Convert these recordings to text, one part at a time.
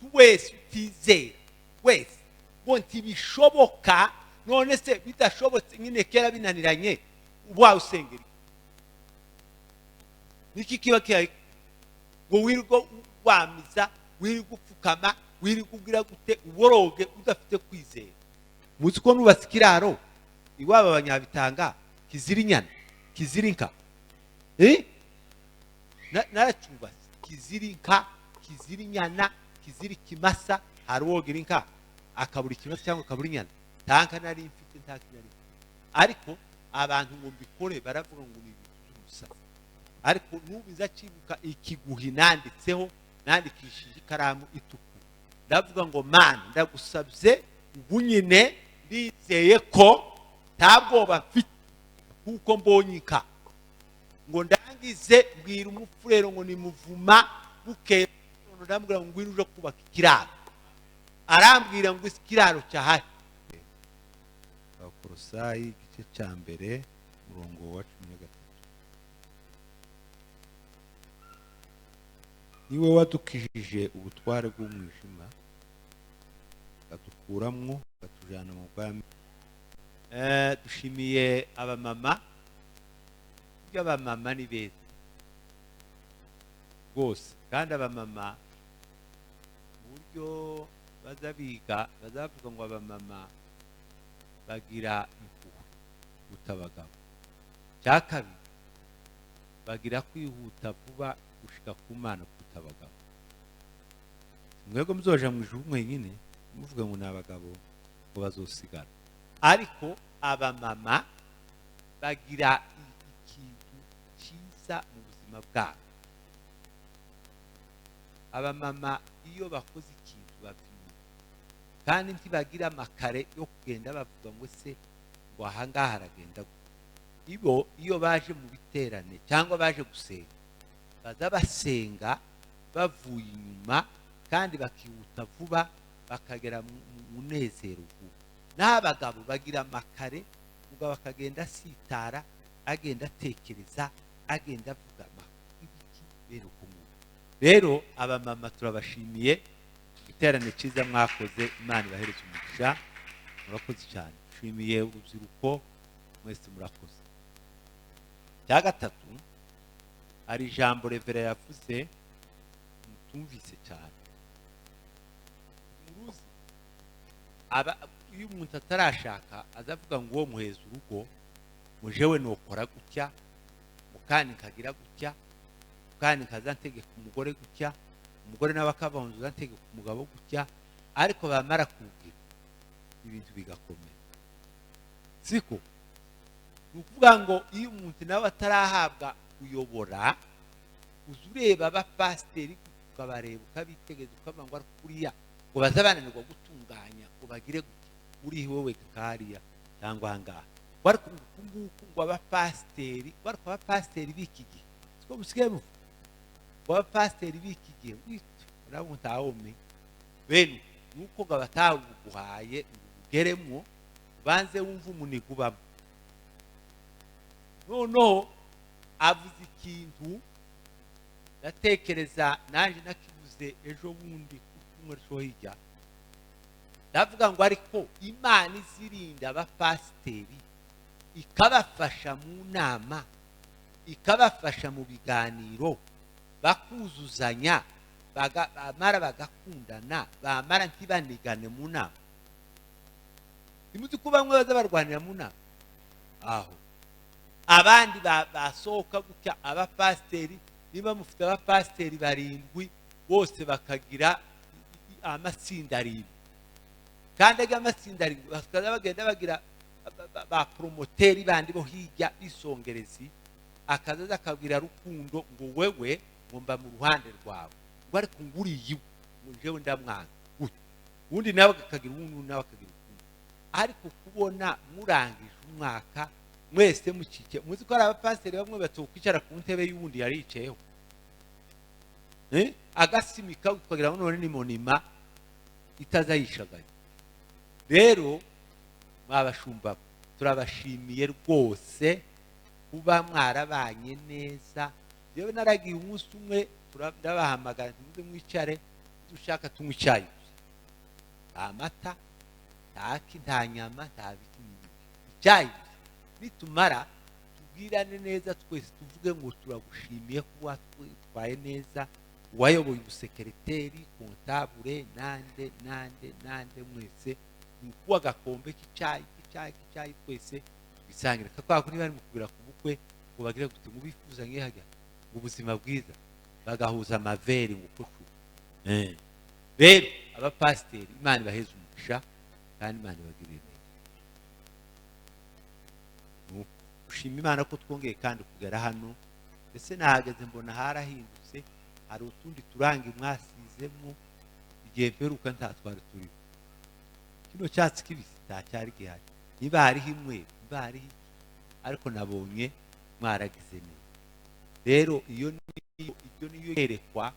Umuntu wese utizera wese ngo ntibishoboka. None se bidashobotse nyine kera binaniranye, wawusengera niki kiba kihari ngo wirirwa wamiza, wirirwa upfukama, wirirwa ugira gute, uboroge udafite kwizera? Muzi ko nubatse ikiraro iwabo abanyabitanga kizira inyana, kizira inka, naracyubatse kizira inka, kizira inyana, kizira ikimasa. Hari uwogira inka akabura ikimasa cyangwa akabura inyana? Nta nka nari mfite, nta kintu. Ariko abantu ngo mbikore baravuga ngo ni ibintu by'ubusazi. Ariko n'ubu nzacibuka ikiguhi nanditseho, nandikishije ikaramu itukura, ndavuga ngo: "Mana, ndagusabye, ubu nyine ndizeye ko nta bwoba mfite kuko mbonye inka." Ngo ndangize mbwira umupfurero ngo nimuvuma. Bukeye ndamubwira ngo: "Ngwino uje kubaka ikiraro." Arambwira ngo: "Ikiraro cyahari." Abakorosayi igice cya 1, umurongo wa 13: "Niwe wadukijije ubutware bw'umwijima, akadukuramwo, akatujyana mu bwami." Dushimiye abamama. Burya abamama ni beza rwose, kandi abamama mu buryo baza biga bazavuga ngo abamama bagira impuhwe kuruta abagabo. Cya kabiri, bagira kwihuta vuba gushika ku Mana kuruta abagabo. Mwebwe muzoja mu ijuru mwenyine, muvuga ngo ni abagabo ngo bazosigara. Ariko abamama bagira ikintu cyiza mu buzima bwabo. Abamama iyo bakoze ikintu babyumva, kandi ntibagira amakare yo kugenda bavuga ngo: "Se ngo ahangaha haragenda gute?" Ibo iyo baje mu biterane cyangwa baje gusenga, baza basenga bavuye inyuma, kandi bakihuta vuba, bakagera mu munezero vuba. Naho abagabo bagira amakare, umugabo akagenda asitara, agenda atekereza, agenda avuga ibiki bene uko nguko. Rero abamama turabashimiye iterane cyiza mwakoze. Imana ibahereze umugisha, murakoze cyane. Dushimiye urubyiruko mwese, murakoze. Cya gatatu, hari ijambo revera yavuze mutumvise cyane. Muruzi aba iyo umuntu atarashaka azavuga ngo uwo muheza urugo, mujewe nokora gutya, mukandi nkagira gutya, kandi nkaza ntegeka umugore gutya, umugore nawe akabanza ntegeka umugabo gutya. Ariko bamara kugira ibintu bigakomera, siko? Ni ukuvuga ngo iyo umuntu nawe atarahabwa kuyobora, uza ureba abapasiteri, ukabareba, ukabitegereza, ukavuga ngo ariko kuriya ngo baza bananirwa gutunganya ngo bagire gutya, uri wowe kariya cyangwa ahangaha, ngo ariko nguku nguku, ngo abapasiteri, ngo ariko abapasiteri b'iki gihe, siko musigaye muvuga ngo abapasiteri b'iki gihe witwa nabo ntawumenye bene nuko ngo abatawuguhaye ngo ugeremwo, ubanze wumve umunigo ubamo. Noneho avuze ikintu ndatekereza naje nakivuze ejo bundi ku cyumweru cyo hirya. Ndavuga ngo ariko Imana izirinda abapasiteri, ikabafasha mu nama, ikabafasha mu biganiro, bakuzuzanya, bamara bagakundana, bamara ntibanigane mu nama. Ntimuzi ko bamwe baza barwanira mu nama, aho abandi basohoka gutya. Abapasiteri, niba mufite abapasiteri barindwi, bose bakagira amatsinda arindwi, kandi ajya amatsinda arindwi bakaza bagenda bagira ba promoteri bandi bo hirya bisongerezi, akazaza akabwira Rukundo ngo: "Wewe ngo mba mu ruhande rwawe," ngo ariko nguriye iwe, ngo njyewe ndamwanga gutya. Ubundi nawe akagira uwundi, nawe akagira ukundi. Ariko kubona murangije umwaka mwese mukike, muzi ko hari abapasiteri bamwe batokwicara ku ntebe y'uwundi yari yicayeho, agasimika ukagira ngo none ni monima itazayishaganya. Rero mwabashumba, turabashimiye rwose kuba mwarabanye neza. Yewe, naragiye umunsi umwe, ndabahamagara ntimuze mwicare. Dushaka tunywa icyayi gusa, nta mata, nta ki, nta nyama, nta biti n'ibindi, icyayi gusa. Nitumara tubwirane neza twese, tuvuge ngo turagushimiye ko watwaye neza, uwayoboye ubusekereteri, kontabure, nande nande nande, mwese ni ukuwa agakombe k'icyayi k'icyayi k'icyayi, twese tugisangira. Kwa kundi bari mu kugera ku bukwe ngo bagire gute, ngo bifuza nk'ihaga ngo ubuzima bwiza, bagahuza amaveri ngo kucu. Rero abapasiteri, Imana ibaheze umugisha kandi Imana ibagirire neza. Gushima Imana ko twongeye kandi kugera hano, ndetse nahageze mbona harahindutse, hari utundi turangi mwasizemo igihe mperuka nta twari turiho. Kino cyatsi kibisi nta cyari gihari, niba hariho imwe, niba hariho iki, ariko nabonye mwaragize neza. Rero iyo niyo, ibyo niyo yerekwa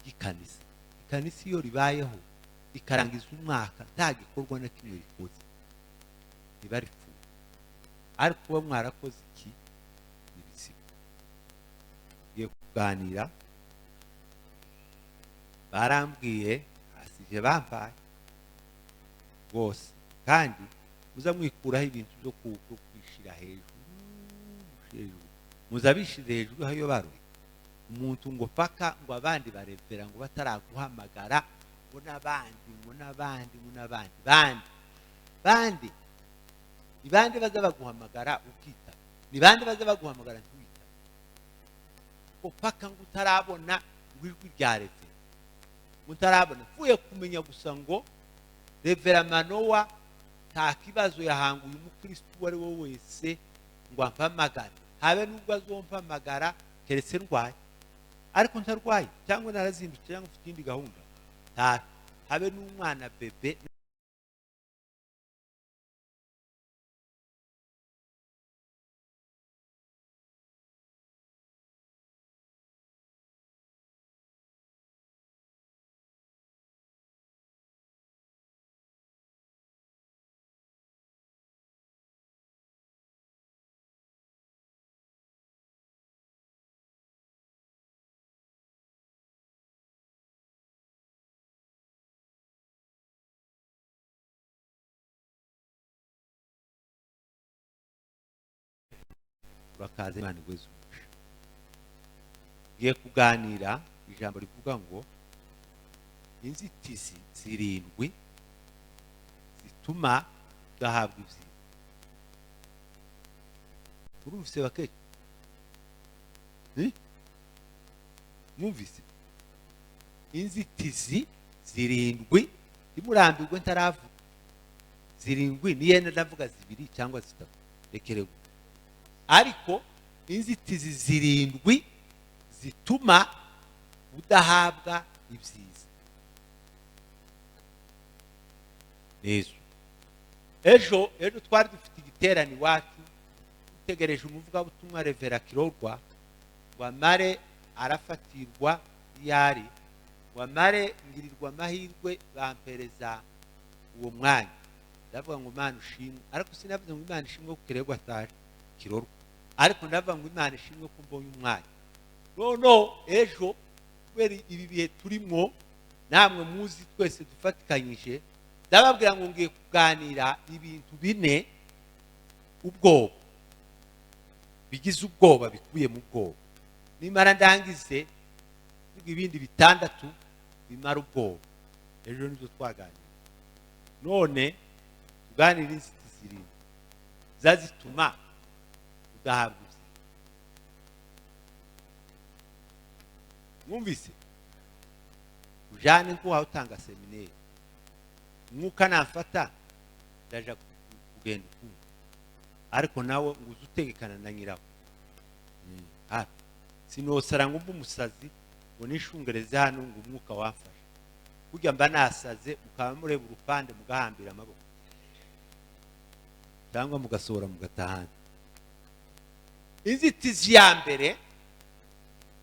ry'ikanisa. Ikanisa iyo ribayeho ikarangiza umwaka nta gikorwa na kimwe rikoze, riba ripfuye. Ariko kuba mwarakoze iki ni bizima. Ngiye kuganira, barambwiye asije bampaye rwose, kandi muza mwikuraho ibintu byo kwishira hejuru, hejuru. Muza bishize hejuru aho baroye umuntu ngo paka ngo abandi barevera ngo bataraguhamagara, ngo n'abandi, ngo n'abandi, ngo n'abandi, bandi bandi ni bande baza baguhamagara ukita, ni bande baza baguhamagara ntiwita, ngo paka ngo utarabona ngo ijwi rya revera, ngo utarabona. Mvuye kumenya gusa ngo Revera Manowa nta kibazo yahanguye umukristo uwo ari we wese ngo ampamagare, habe nubwo azompamagara keretse ndwaye, ariko ntarwaye cyangwa narazindutse cyangwa mfite indi gahunda, nta habe n'umwana bebe. Urakaze, Imana igweze umugisha. Ngiye kuganira ijambo rivuga ngo inzitizi zirindwi zituma udahabwa ibyiza. Urumvise bakeke? Mwumvise? Inzitizi zirindwi, ntimurambirwe ntaravuga zirindwi, niyo ndavuga zibiri cyangwa zitatu, rekerewe. Ariko inzitizi zirindwi zituma udahabwa ibyiza. Yesu. Ejo twari dufite igiterane iwacu, dutegereje umuvugabutumwa Revera Kirorwa ngo amare arafatirwa iyari, ngo amare ngirirwa amahirwe bampereza uwo mwanya. Ndavuga ngo Imana ishimwe, ariko sinavuze ngo Imana ishimwe ko Kirorwa ataje Kirorwa, ariko ndavuga ngo Imana ishimwe ko mbonye umwanya. Nono ejo kubera ibi bihe turimo namwe muzi twese dufatikanyije, ndababwira ngo ngiye kuganira ibintu bine ubwoba bigize ubwoba bikubiye mu bwoba, nimara ndangize vuga ibindi bitandatu bimara ubwoba. Ejo nibyo twaganira. None tuganira inzitizi zirindwi zazituma udahabwa ibyiza. Mwumvise? Ujane nkuwawe utanga seminari, umwuka namfata ndaja kugenda ukundi, ariko nawe ngo uze utegekana na nyirawo. Hafi sinosara ngo mbe umusazi ngo nishungereze hano ngo umwuka wamfashe, burya mba nasaze mukaba mureba urupande mugahambira amaboko cyangwa mugasohora mugatahana. Inzitizi ya mbere,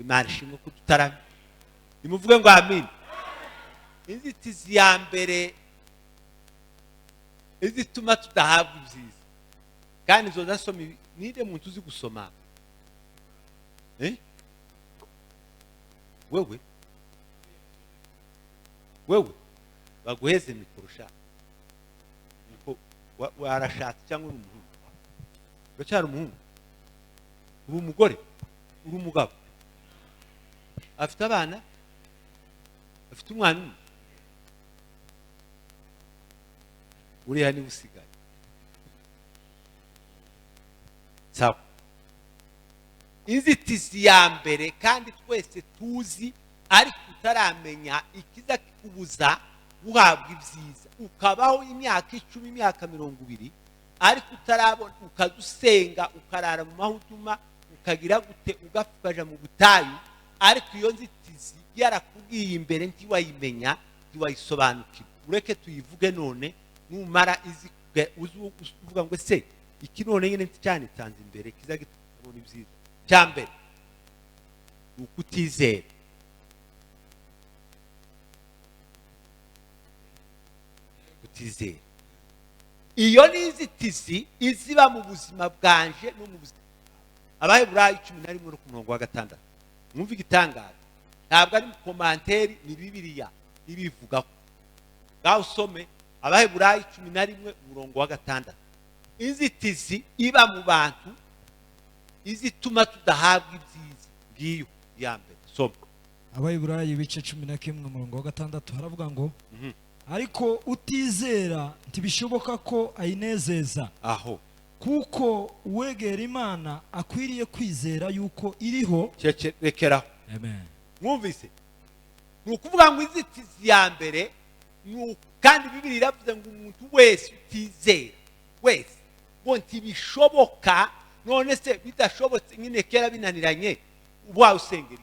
Imana ishimwe ko tutaramye, nimuvuge ngo amin. Inzitizi ya mbere izituma tudahabwa ibyiza, kandi izo ndasoma ninde muntu uzi gusoma? Wewe Wewe baguheze mikoro sha, nuko warashatse cyangwa uri umuhungu? Uracyari umuhungu? Uri umugore? Uri umugabo? Afite abana? Afite umwana umwe? Uriya niwe usigaye. Sawa. Inzitizi ya mbere kandi twese tuzi ariko utaramenya ikiza kikubuza guhabwa ibyiza, ukabaho imyaka 10, imyaka 20 ariko utarabona, ukadusenga, ukarara mu mahuduma, ukagira gute, ugafukaja mu butayu, ariko iyo nzitizi yarakubwiye imbere ntiwayimenya, ntiwayisobanukirwa. Ureke tuyivuge none, numara izi uvuga ngo se iki none nyine cyanitanze imbere kiza gitubona ibyiza. Cya mbere ni ukutizera. Kutizera iyo ni inzitizi iziba mu buzima bwanje no mu buzima. Abaheburayo 11 ku murongo wa 6. Mwumve igitangaza, ntabwo ari komanteri, ni Bibiliya ibivugaho. Ngaho usome Abaheburayo 11 umurongo wa 6. Inzitizi iba mu bantu izituma tudahabwa ibyiza, ngiyo ya mbere. Soma Abaheburayo ibice 11 umurongo wa 6, haravuga ngo ariko utizera ntibishoboka ko ayinezeza. Aho kuko uwegera Imana akwiriye kwizera yuko iriho. Rekeraho. Amen. Mwumvise? Ni ukuvuga ngo inzitizi ya mbere, kandi Bibiliya iravuze ngo umuntu wese utizera wese ngo ntibishoboka. None se bidashobotse nyine kera binaniranye, wawusengera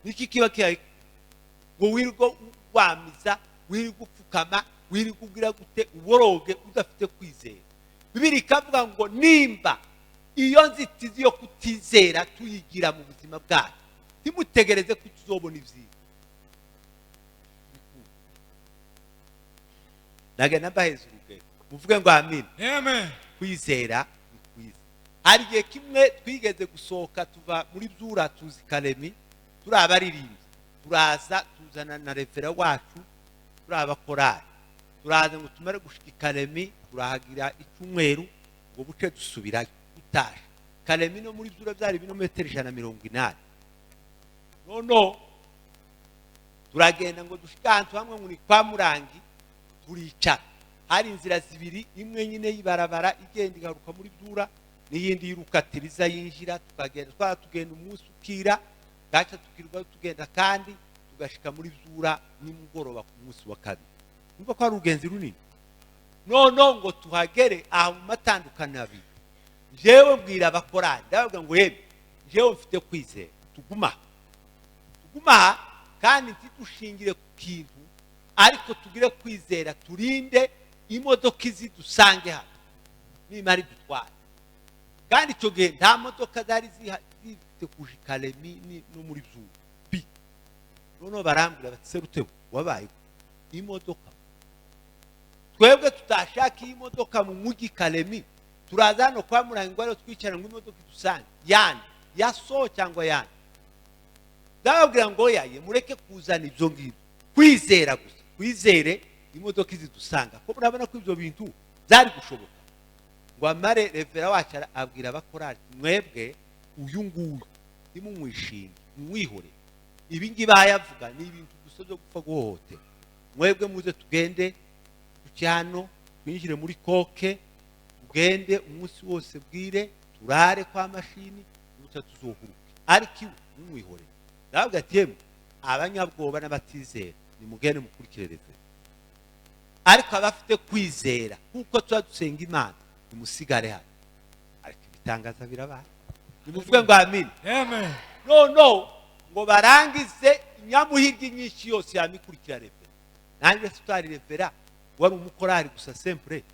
niki kiba kihaye ngo wirirwa wamiza, wirirwa upfukama, wirirwa ugira gute, uboroge udafite kwizera? Bibiliya ikavuga ngo nimba iyo nzitizi yo kutizera tuyigira mu buzima bwacu, ntimutegereze ko tuzobona ibyiza. Nagenda mbaheza urugero, muvuge ngo amen. Amen. Kwizera ni kwiza. Hari igihe kimwe twigeze gusohoka tuva muri Byura tuzi Karemi, turi abaririmbyi, turaza tuzana na refera wacu, turi abakorari, turaza ngo tumare gushika i Karemi, turahagira icyumweru ngo buce dusubirayo dutaje. Karemi no muri Byura byari ibirometero 180. Nono turagenda ngo dushike ahantu hamwe ngo ni kwa Murangi, turicara. Hari inzira zibiri, imwe nyine y'ibarabara igenda igaruka muri Byura, n'iyindi y'irukatiriza yinjira. Tukagenda twara tugenda umunsi ukira, gaca tukirwa tugenda kandi tugashika muri Byura nimugoroba ku munsi wa kabiri. Numva ko ari urugenzi runini. Nono ngo tuhagere aho mu matandukano abiri, jewe mbwira abakorari, ndabavuga ngo yemwe jewe mfite kwizera, tuguma tuguma kandi ntitushingire ku kintu, ariko tugire kwizera, turinde imodoka izidusange hano nimara idutwara. Kandi icyo gihe nta modoka zari zifite kuja i Karemi no muri Byura bi. Noneho barambwira bati Serutewe wabaye imodoka, twebwe tutashaka iyi modoka mu mujyi Karemi, turaza hano kwa Murangi ngo ariho twicara ngo imodoka idusange, yani ya so cyangwa yani. Ndababwira ngo yaye mureke kuzana ibyo ngibyo, kwizera gusa, kwizere imodoka izidusanga. Ko murabona ko ibyo bintu byari gushoboka. Ngo amare revera wacu abwira abakorari, mwebwe uyu nguyu ntimumwishinge, mumwihore, ibi ngibi bayavuga ni ibintu gusa byo gupfa guhohotera. Mwebwe muze tugende duce hano, twinjire muri koke, tugende umunsi wose bwire, turare kwa mashini, buca tuzohuruke, ariko iwe mumwihore. Ndavuga ati yemwe abanyabwoba n'abatizera nimugende mukurikire revera, ariko abafite kwizera kuko tuba dusenga Imana nimusigare hano. Ariko ibitangaza birabaye, nimuvuge ngo amen. Amen. No ngo barangize inyamuhirwe nyinshi yose yamikurikira revera. Nanjye tutari revera wari umukorari gusa sempre,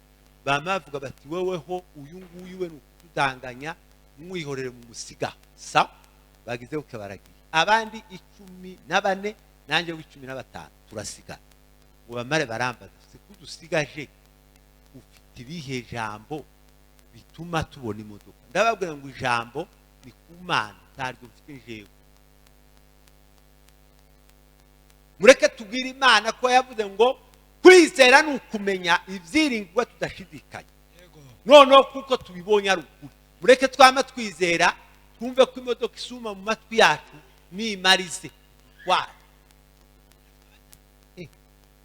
bamavuga bati weweho uyu nguyu we nukudanganya, mwihorere mu musiga. Sa bagize uko baragiye, abandi 14 nanjye w'15 turasigara. Ngo bamare barambaza se kudusigaje ufite ibihe jambo bituma tubona imodoka? Ndababwira ngo ijambo ni ku Mana, ntaryo mfite jewe. Mureke tubwire Imana ko yavuze ngo kwizera ni ukumenya ibyiringirwa tudashidikanya. Noneho kuko tubibonye ari ukuri, mureke twama twizera, twumve ko imodoka isuma mu matwi yacu nimarize wayo.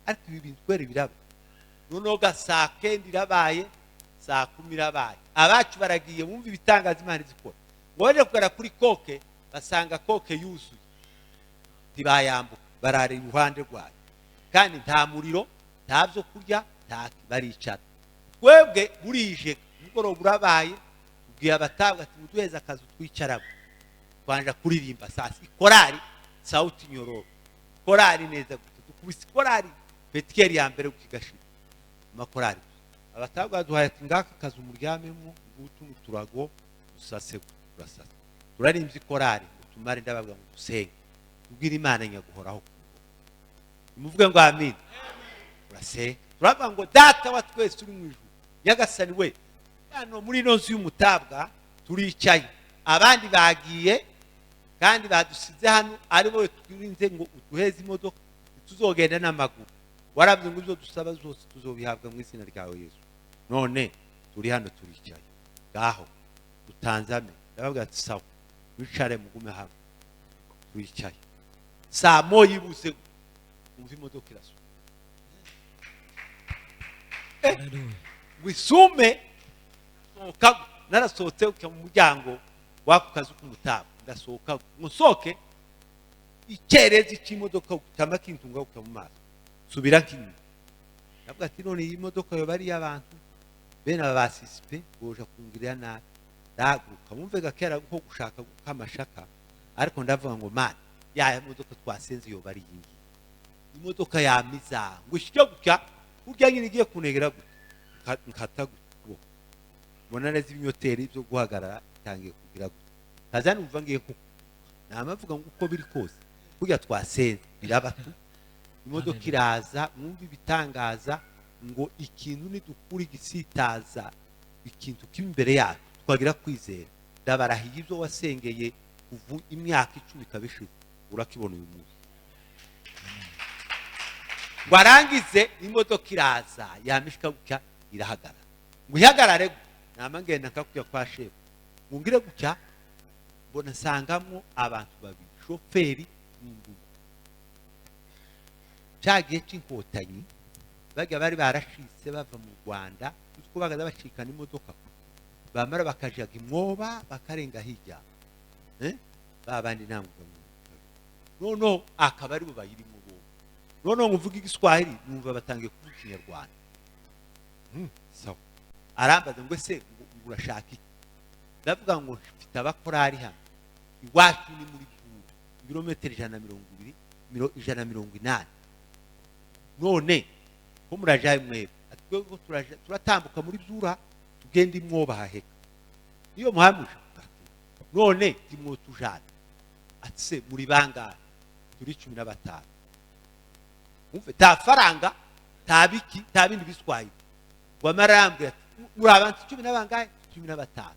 Ariko ibi bintu kweri biraba. Noneho ga saa 9 irabaye, saa 10 irabaye, abacu baragiye bumva ibitangaza Imana izikora. Ngo baje kugera kuri koke, basanga koke yuzuye, ntibayambuka, barara iruhande rwayo, kandi nta muriro, nta byo kurya, nta, baricara. Twebwe burije, umugoroba urabaye, tubwiye abatabwa ati muduheze akazu twicaramo, twanja kuririmba saa sita korari sauti nyororo, korari neza gute, dukubise korari petikeri ya mbere kigashira amakorari. Abatabwa duhaye ati ngaka kazu muryamemo, ngutu n'uturago dusase, turasase, turarimbye korari ngo tumare. Ndababwira ngo dusenge, tubwire Imana nyaguhoraho, muvuge ngo amin. Turasenga, turavuga ngo Data wa twese uri mu ijuru, Nyagasani we, hano muri ino nzu y'umutabwa turicaye, abandi bagiye kandi badusize hano, ari wowe twirinze ngo uduheze imodoka tuzogenda n'amaguru, warabye ngo ibyo dusaba zose tuzobihabwa mu izina ryawe Yesu. None turi hano turicaye, ngaho dutanzame. Ndababwira ati sawa, wicare mugume hano, turicaye. Saa moya ibuze umva imodoka irasuma. Ngo isume, narasohotse ujya mu muryango w'ako kazu k'umutamu, ndasohoka ngo nsohoke, icyerezi cy'imodoka cyama kintunga gutya mu maso, subira nk'inyuma. Ndavuga ati none iyi modoka yoba ari iy'abantu bene aba basisipe boja kungirira nabi. Ndahaguruka, mwumve gakera ko gushaka gukamashaka, ariko ndavuga ngo Mana, ya modoka twasenze yoba ari iyi ngiyi. Imodoka yamiza ngo ishike gutya, burya nyine igiye kunegera gutya, nkata gutya ukuboko, mbona neza ibinyoteri byo guhagarara itangiye kugira gutya, nkaza numva ngiye kukuka. Namavuga ngo uko biri kose burya twasenze biraba tu. Imodoka iraza, mwumve ibitangaza ngo ikintu nidukura igisitaza, ikintu kiri imbere yacu twagira kwizera. Ndabarahiye ibyo wasengeye kuva imyaka 10 ikaba ishize, urakibona uyu munsi. Ngo arangize, imodoka iraza yamishika gutya irahagarara. Ngo ihagarare gutya, nama ngenda nkakujya kwa shefu, ngo ngire gutya mbona nsangamwo abantu babiri, shoferi n'indugu. Cya gihe cy'inkotanyi bajya bari barashitse bava mu Rwanda, uzi ko bagaza bacikana imodoka, bamara bakajaga imwoba bakarenga hirya, ba bandi ntabwo noneho akaba ari bo bayirimo bombi. Noneho ngo mvuge Igiswahili numva batangiye kuvuga Ikinyarwanda. Sawa. Arambaza ngo ese ngo urashaka iki? Ndavuga ngo mfite abakorari hano, iwacu ni muri Byura, ibirometero 120, 180. None ko murajaye mwebwe? Ati twebwe turatambuka muri Byura tugenda imwoba haheka, iyo muhamuje. None timwotujana. Ati se muri bangahe? Turi 15. Umve, ta faranga, ta biki, ta bindi biswaye. Ngo amarambwe ati muri abantu 10 na bangahe? 15.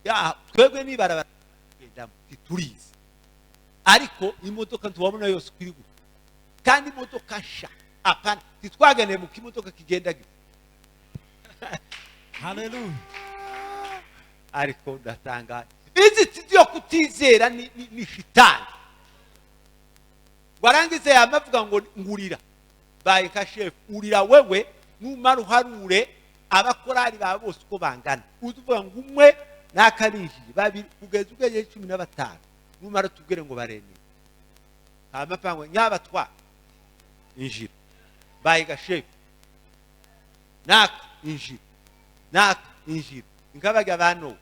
Ya twebwe nibarabara tugendamo titurizi, ariko imodoka ntubabona yose kuri gutya, kandi imodoka sha apana, titwageneye mu kimodoka kigenda gutya. Haleluya. Ariko ndatangaye, inzitizi yo kutizera ni shitani. Warangize yamavuga ngo ngurira, baye ka chef, urira wewe numara uharure abakorari ba bose uko bangana, uzuvuga ngo umwe nakarinjiye babiri kugeza ubwenge 15, numara tubwire ngo barene amapango nyabatwa injira, baye ka chef naka injira, naka injira, nkabaga bano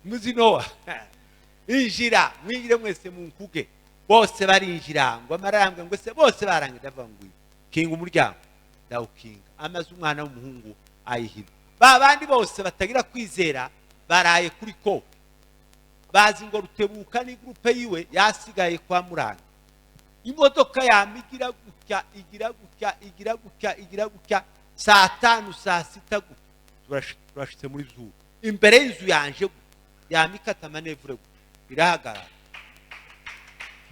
muzi Nowa injira, mwinjire mwese munkuge. Bose barinjira, ngo amarambwe ngo se bose barangiza bavuga ngo kinga umuryango, ndawukinga. Amaze umwana w'umuhungu ayihira. Ba bandi bose batagira kwizera baraye kuri ko bazi ngo Rutebuka ni groupe yiwe yasigaye kwa Muranga. Imodoka yamigira gutya, igira gutya, igira gutya, igira gutya, saa 5 saa 6 gutya turashitse muri Byura, imbere y'inzu yanje gutya, yamikata manevure gutya, irahagarara.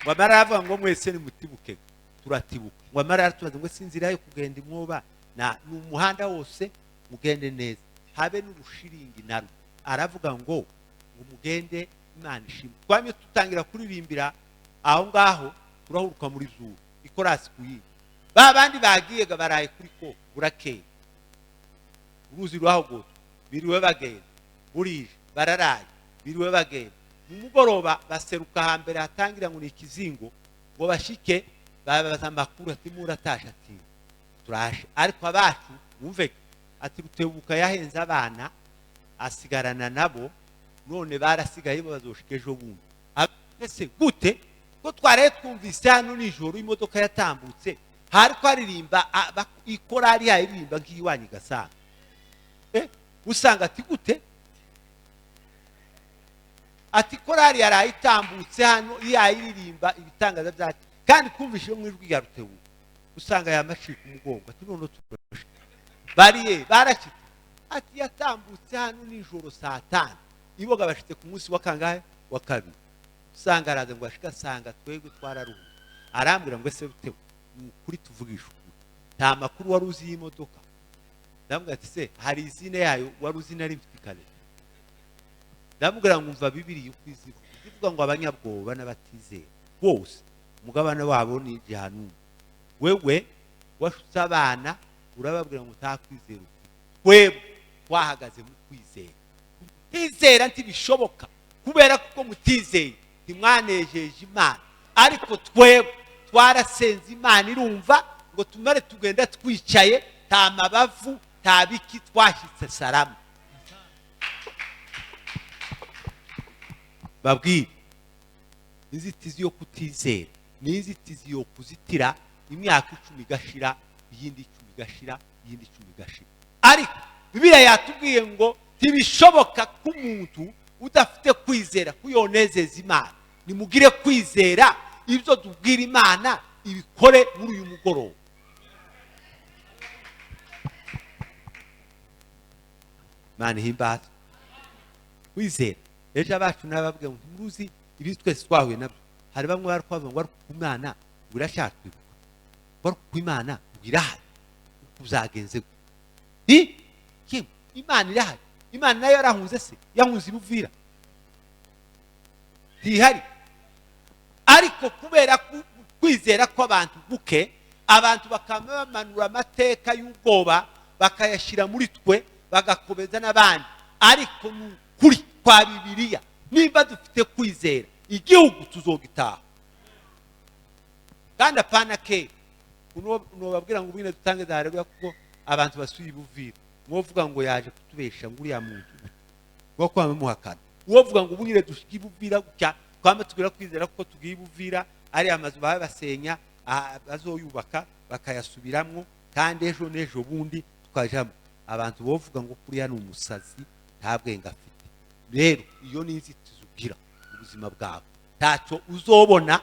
Ngo amara aravuga ngo mwese nimutibuke, turatibuka. Ngo amara aratubaza ngo ese inzira yo kugenda imwoba na ni umuhanda wose mugende neza, habe n'urushiringi narwo. Aravuga ngo mugende Imana ishimwe. Twamye tutangira kuririmbira aho ngaho, turahuruka muri zuru ikorasi kuyindi. Ba bandi bagiye baraye kuri ko burakeye, uruzi rwahogotwa, biriwe bagenda, burije bararaye, biriwe bagenda. Mu mugoroba baseruka hambere hatangira ngo ni ikizingo, ngo bashike babaza amakuru ati muratashe, ati turashe. Ariko abacu mwumve ati Rutebuka yahenze abana asigarana nabo, none barasigaye bazoshika ejo bundi. Ese gute ko twaraye twumvise hano nijoro imodoka yatambutse, hari ko aririmba ikorari yaririmba nk'iwanyu gasanga. Usanga ati gute ati korari yaraye itambutse hano yayiririmba ibitangaza byacu, kandi twumvise mu ijwi rya Rutebuka. Usanga yamacika umugongo ati none turashe. Bariye barashitse ati yatambutse hano nijoro saa 5, iboga bashitse ku munsi wa kangahe wa kabiri. Usanga araza ngo ashika asanga twebwe twararuhuye. Arambwira ngo ese Rutebuka kuri tuvugisha nta makuru wari uzi y'imodoka? Ndamubwira ati se hari izina yayo wari uzi nari mfite kare? Ndamubwira ngo umva Bibiliya uko izivuga, ivuga ngo abanyabwoba n'abatizera bose umugabane wabo ni jehanamu. Wewe washutse abana urababwira ngo utakwizera ufite, twebwe twahagaze mu kwizera. Kwizera ntibishoboka kubera kuko mutizeye ntimwanejeje Imana, ariko twebwe twarasenze Imana irumva ngo tumare tugenda twicaye nta mabavu nta biki, twashyitse salama. Babwire inzitizi yo kutizera ni inzitizi yo kuzitira imyaka 10 igashira, iyindi 10 igashira, iyindi 10 igashira. Ariko Bibiliya yatubwiye ngo ntibishoboka ko umuntu udafite kwizera kuyonezeza Imana. Nimugire kwizera, ibyo tubwira Imana ibikore muri uyu mugoroba. Imana ihimbaze. Kwizera. Ejo abacu nababwiye ngo ntimuruzi ibi twese twahuye nabyo. Hari bamwe bari kwavuga ngo ariko ku Imana urashatwibuka, ngo ariko ku Imana irahari, uzagenze gute? Kimwe Imana irahari. Imana nayo yarahunze se, yahunze ibuvira ntihari. Ariko kubera kwizera kw'abantu buke, abantu bakaba bamanura amateka y'ubwoba bakayashyira muri twe, bagakomeza n'abandi. Ariko ni ukuri kwa Bibiliya, nimba dufite kwizera igihugu tuzogitaha. Kandi apana ke unobabwira ngo ubwine dutange za haleluya kuko abantu basuye ibuvira. Mwovuga ngo yaje kutubesha ngo uriya muntu ngo kwame muhakana. Uwovuga ngo ubwine dushike ibuvira gutya, kwame tugira kwizera kuko tugiye ibuvira, ari amazu babe basenya bazoyubaka bakayasubiramwo, kandi ejo n'ejo bundi tukajamo. Abantu bovuga ngo kuriya ni umusazi nta bwenge afite. Rero iyo ni inzitizi ugira mu buzima bwawe, ntacyo uzobona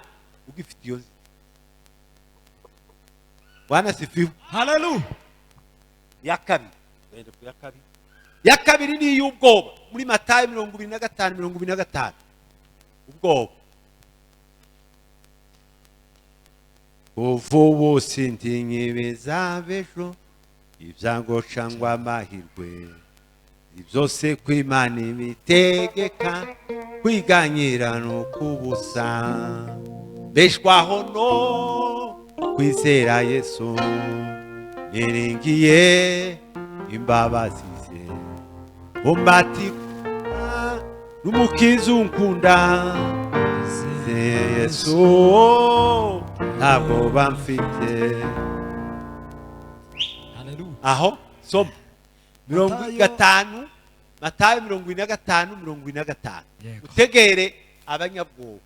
ugifite iyo nzitizi. Bwana sifiwe. Haleluya. Ya kabiri, wende ku ya kabiri. Ya kabiri ni iy'ubwoba muri Matayo 25 25. Ubwoba. Ubu sintinyibeza bejo ibyango cyangwa amahirwe, ibyose kw'Imana ibitegeka, kwiganyira no kubusa. Beshwaho no kwizera Yesu, niringiye imbabazi ze, umbatika n'umukiza unkunda. Yesu ntabwo bamfite. Aho soma 50 Matayo 45 45. Utegere abanyabwoba.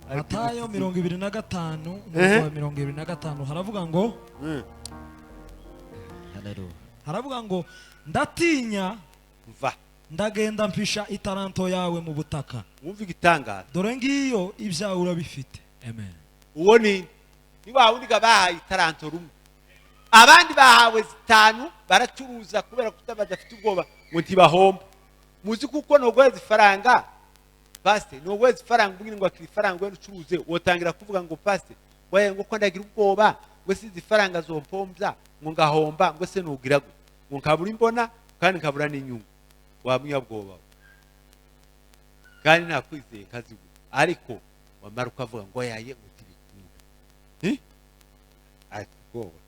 Matayo 25 25 haravuga ngo haravuga ngo ndatinya mva ndagenda mpisha itaranto yawe mu butaka. Wumva igitangaza. Dore ngiyo ibyawe urabifite. Amen. Uwo ni wa wundi bahaye itaranto rumwe, abandi bahawe zitanu baracuruza kubera kutabadafite ubwoba ngo ntibahomba. Muzi kuko nogoheza ifaranga Pastor, ni wowe ifaranga ubwira ngo akira ifaranga wenda ucuruze, wotangira kuvuga ngo pastor, waye ngo ko ndagira ubwoba, ngo sizi ifaranga zompombya, ngo ngahomba, ngo se nugira gute, ngo nkabura imbona kandi nkabura n'inyungu. Wa munyabwoba kandi nakwizeye kazi, ariko wamara ukavuga ngo yaye utibikunda. Ariko ubwoba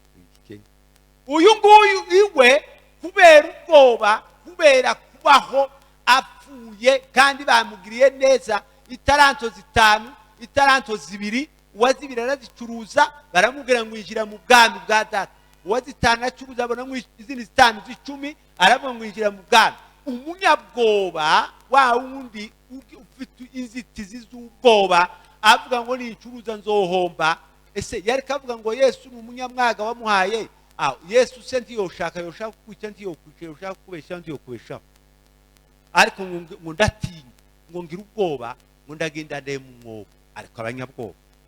uyu nguyu iwe kubera ubwoba, kubera kubaho apfuye kandi bamugiriye neza, itaranto 5, itaranto 2, uwazibiri arazicuruza, baramubwira ngo injira mu bwami bwa data. Uwazitanu acuruza abona ngo izindi 5 z'icumi, aravuga ngo injira mu bwami. Umunyabwoba wa wundi ufite inzitizi z'ubwoba avuga ngo nincuruza nzohomba. Ese yari kavuga ngo Yesu ni umunyamwaga wamuhaye? Yesu se ntiyoshaka, yoshaka kwica ntiyokwica, yoshaka kubesha ntiyokubesha. Ariko ngo ndatinya, ngo ngira ubwoba, ngo ndagenda ndeye mu mwobo. Ariko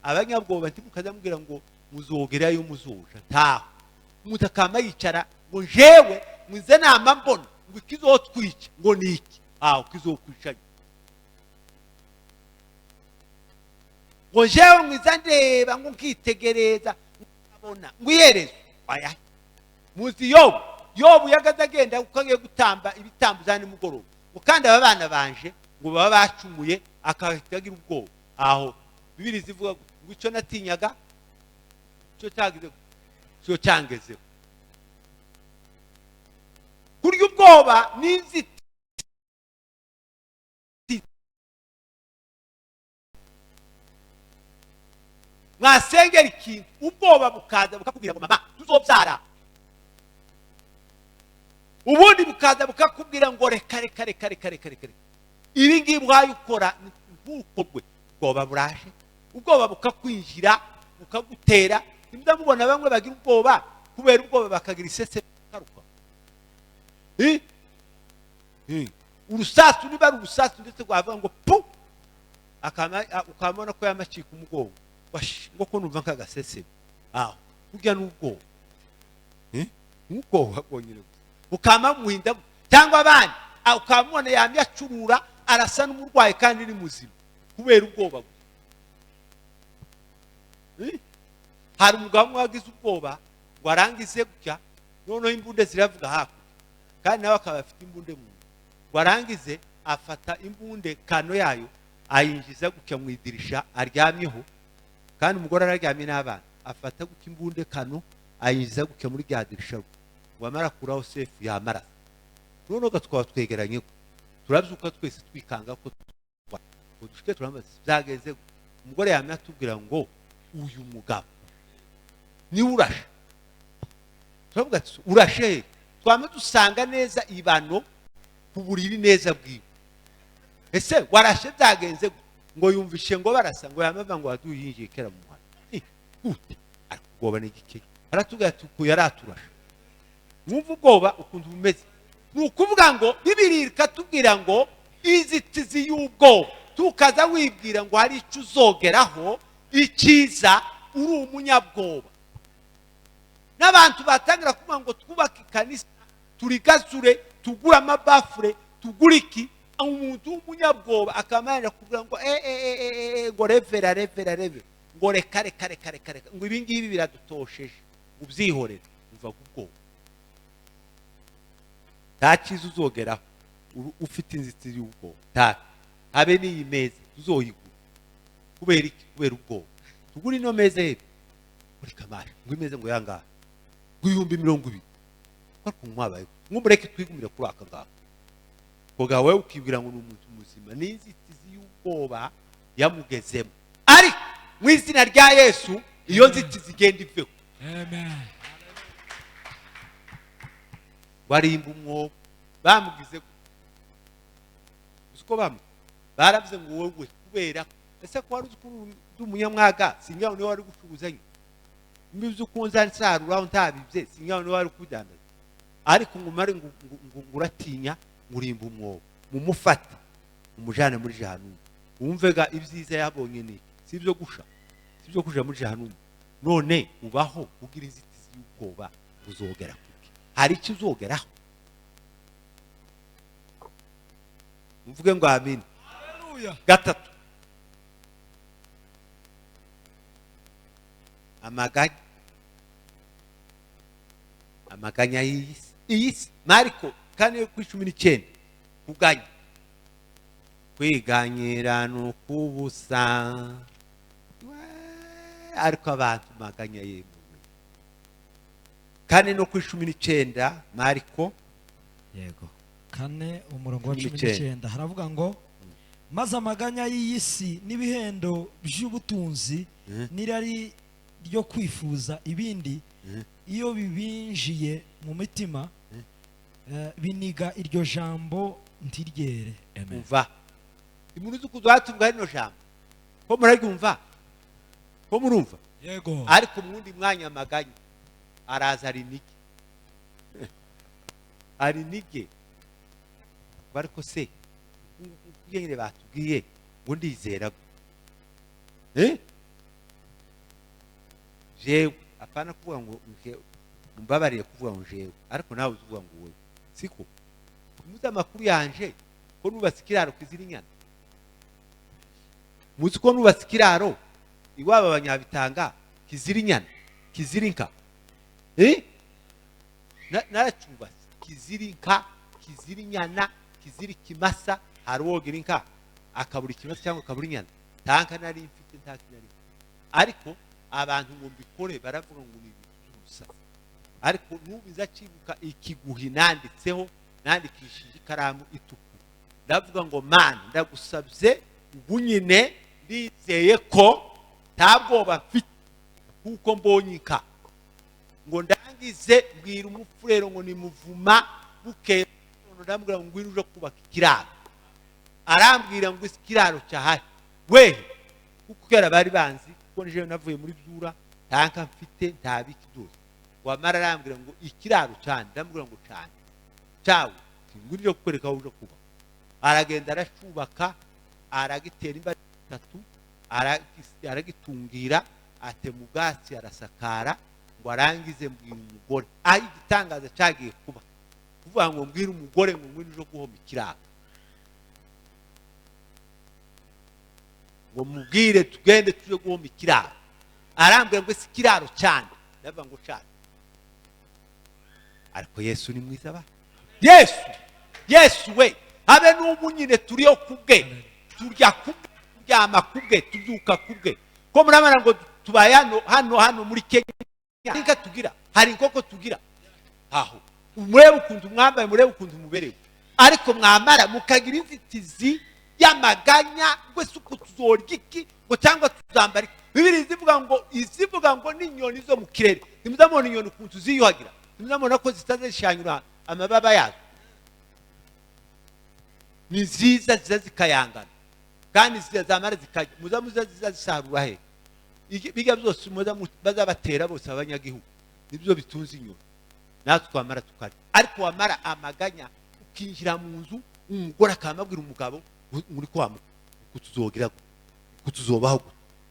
abanyabwoba ntimukazamubwira ngo muzogerayo muzoja, ntaho. Mutakama yicara ngo jewe muze nama mbona ngo ikizotwica ngo niki, kizokwica ngo jewe mwiza ndeba ngo nkitegereza nkabona ngo iherezo. Oya, muzi Yobu yagaze agenda kuko agiye gutamba ibitambo za nimugoroba, ngo kandi aba bana banje ngo baba bacumuye, akahita agira ubwoba. Aho Bibiri zivuga ngo icyo natinyaga cyo cyagize cyo cyangezeho. Kurya ubwoba n'inzitizi. Mwasengera ikintu ubwoba bukaza bukakubwira ngo mama tuzobyara, ubundi bukaza bukakubwira ngo reka reka reka reka reka reka, ibi ngibi wayukora ntukorwe. Ubwoba buraje, ubwoba bukakwinjira bukagutera. Nimba mubona bamwe bagira ubwoba, kubera ubwoba bakagira isese karuka. Urusasu niba ari urusasu ndetse rwavuga ngo pu, ukamubona ko yamacika umugongo, ngo ko numva nkagasese. Aho burya n'ubwoba, ubwoba bwonyine ukama muhinda, cyangwa abandi ukamubona yamye acurura arasa n'umurwayi kandi ni muzima kubera ubwoba. Hari umugabo umwe wagize ubwoba ngo arangize gutya, noneho imbunde ziravuga hakurya, kandi nawe akaba afite imbunde mu nda, ngo arangize afata imbunde kano yayo ayinjiza gutya mu idirisha aryamyeho, kandi umugore araryamye n'abana, afata gutya imbunde kano ayinjiza gutya muri rya dirisha, ngo amara kuraho sefu yamara. Noneho twaba twegeranye turabyuka twese twikanga ko dushike turamaze byageze. Umugore yamye atubwira ngo uyu mugabo ni urashe. Turavuga ati urashe, twame dusanga neza ibano ku buriri neza bwiwe. Ese warashe byagenze? Ngo yumvishe ngo barasa, ngo yamava ngo aduyinjiye kera mu muhanda. Gute? Ariko ubwoba ni igike. Aratubwira ati ko yaraturashe. Mwumva ubwoba ukuntu bumeze. Ni ukuvuga ngo Bibiri ikatubwira ngo inzitizi y'ubwoba, tukaza wibwira ngo hari icyo uzogeraho icyiza uri umunyabwoba. N'abantu batangira kuvuga ngo twubake ikanisa, turigazure, tugure amabafure, tugure iki, umuntu w'umunyabwoba akamara kuvuga ngo ngo revera revera revera, ngo reka reka reka reka reka, ngo ibi ngibi biradutosheje, ubyihorere. Uva kubwoba nta cyiza uzogeraho ufite inzitizi y'ubwoba. Nta habe n'iyi meza tuzoyigura kubera iki? Kubera ubwoba. Tugura ino meza hepfo muri kamari, ngo imeze ngo yangahe, ngo 20,000, ariko mwabaye mwumureke twigumire kuri aka ngaka. Koga wewe ukibwira ngo ni umuntu muzima, n'inzitizi y'ubwoba yamugezemo. Ariko mu izina rya Yesu iyo nzitizi igenda iveho. Amen. Barimba umwobo bamugize uko bamwe baravuze ngo wowe kubera ese ko wari uzi ko uri umunyamwaga, singaho niwe wari gucuruzanya imbizi ukunza nsarura ntabibye, singaho niwe wari kudandaza, ariko ngo umare ngo uratinya ngurimba umwobo, mumufate umujane muri jahanumu, wumvega ibyiza yabonye ni si ibyo gusha, si ibyo kuja muri jahanumu. None ubaho ugira inzitizi y'ubwoba, uzogera kuki? Hari icyo uzogeraho? Mvuge ngo amen. Haleluya. Gatatu, amaganya, amaganya y'iyi si, iyi si. Mariko 4:19. Kuganya, kwiganyira ni ukubusa. Ariko abantu maganya yemwe. 4:19 Mariko. Yego, 4:19 haravuga ngo maze amaganya y'iyi si n'ibihendo by'ubutunzi n'irari ryo kwifuza ibindi, iyo bibinjiye mu mitima, biniga iryo jambo ntiryere. Amen. Umva, imuntu kuzatubwa rino jambo ko muraryumva, ko murumva? Yego. Ariko mu wundi mwanya amaganya araza arinige, arinige. Ariko se nyine batubwiye ngo ndizera jewe, apana kuvuga ngo mbabarire kuvuga ngo jewe, ariko nawe uvuga ngo wowe siko muzi amakuru yanje ko nubatse ikiraro kizira inyana, muzi ko nubatse ikiraro iwabo abanyabitanga kizira inyana, kizira inka, naracyubatse kizira inka, kizira inyana, kizira ikimasa. Hari uwogira inka akabura ikimasa cyangwa akabura inyana? Nta nari mfite, nta nari. Ariko abantu ngo mbikore baravuga ngo ni ibintu by'ubusa. Ariko n'ubu nzacibuka ikiguhi nanditseho, nandikishije ikaramu itukura, ndavuga ngo Mana ndagusabye ubu nyine ndizeye ko nta bwoba mfite kuko mbonye inka, ngo ndangize mbwira umufurero ngo nimuvuma bukeye, ndamubwira ngo ngwino uje kubaka ikiraro. Arambwira ngo ikiraro cyahari wehe, kuko kera bari banzi kuko nije navuye muri byura, nta mfite, nta biki byose. Wamara arambwira ngo ikiraro cyane, ndamubwira ngo cyane cyawe ngwino uje kukwereka aho uje kuba. Aragenda aracubaka, aragitera imba 3, aragitungira, atema ubwatsi, arasakara, ngo arangize mbwira umugore. Aho igitangaza cyagiye kuba, kuvuga ngo mbwira umugore ngo ngwino uje guhoma ikiraro, ngo mubwire tugende tuje guhoma ikiraro. Arambwira ngo si ikiraro cyane, ndavuga ngo cyane. Ariko Yesu ni mwiza ba. Yesu, Yesu we, habe n'ubu nyine turiyo kubwe, turya kubwe, turyama kubwe, tubyuka kubwe. Ko murabona ngo tubaye hano hano hano muri Kenya, inka tugira, hari inkoko tugira. Aho murebe ukuntu mwambaye, murebe ukuntu muberewe, ariko mwamara mukagira inzitizi y'amaganya ngo se uko tuzorya iki, ngo cyangwa tuzambara iki. Bibiliya izivuga ngo, izivuga ngo n'inyoni zo mu kirere. Ntimuzamubona inyoni ukuntu ziyuhagira, ntimuzamubona ko zitazishanyura amababa yazo. Ni nziza, ziza zikayangana, kandi zamara zikajya muza ziza zisarura he bijya byose bazabatera bose abanyagihugu, nibyo bitunze inyoni. Natwe twamara tukarya. Ariko wamara amaganya ukinjira mu nzu, umugore akamabwira umugabo muri kwa kutuzogira kutuzobaho,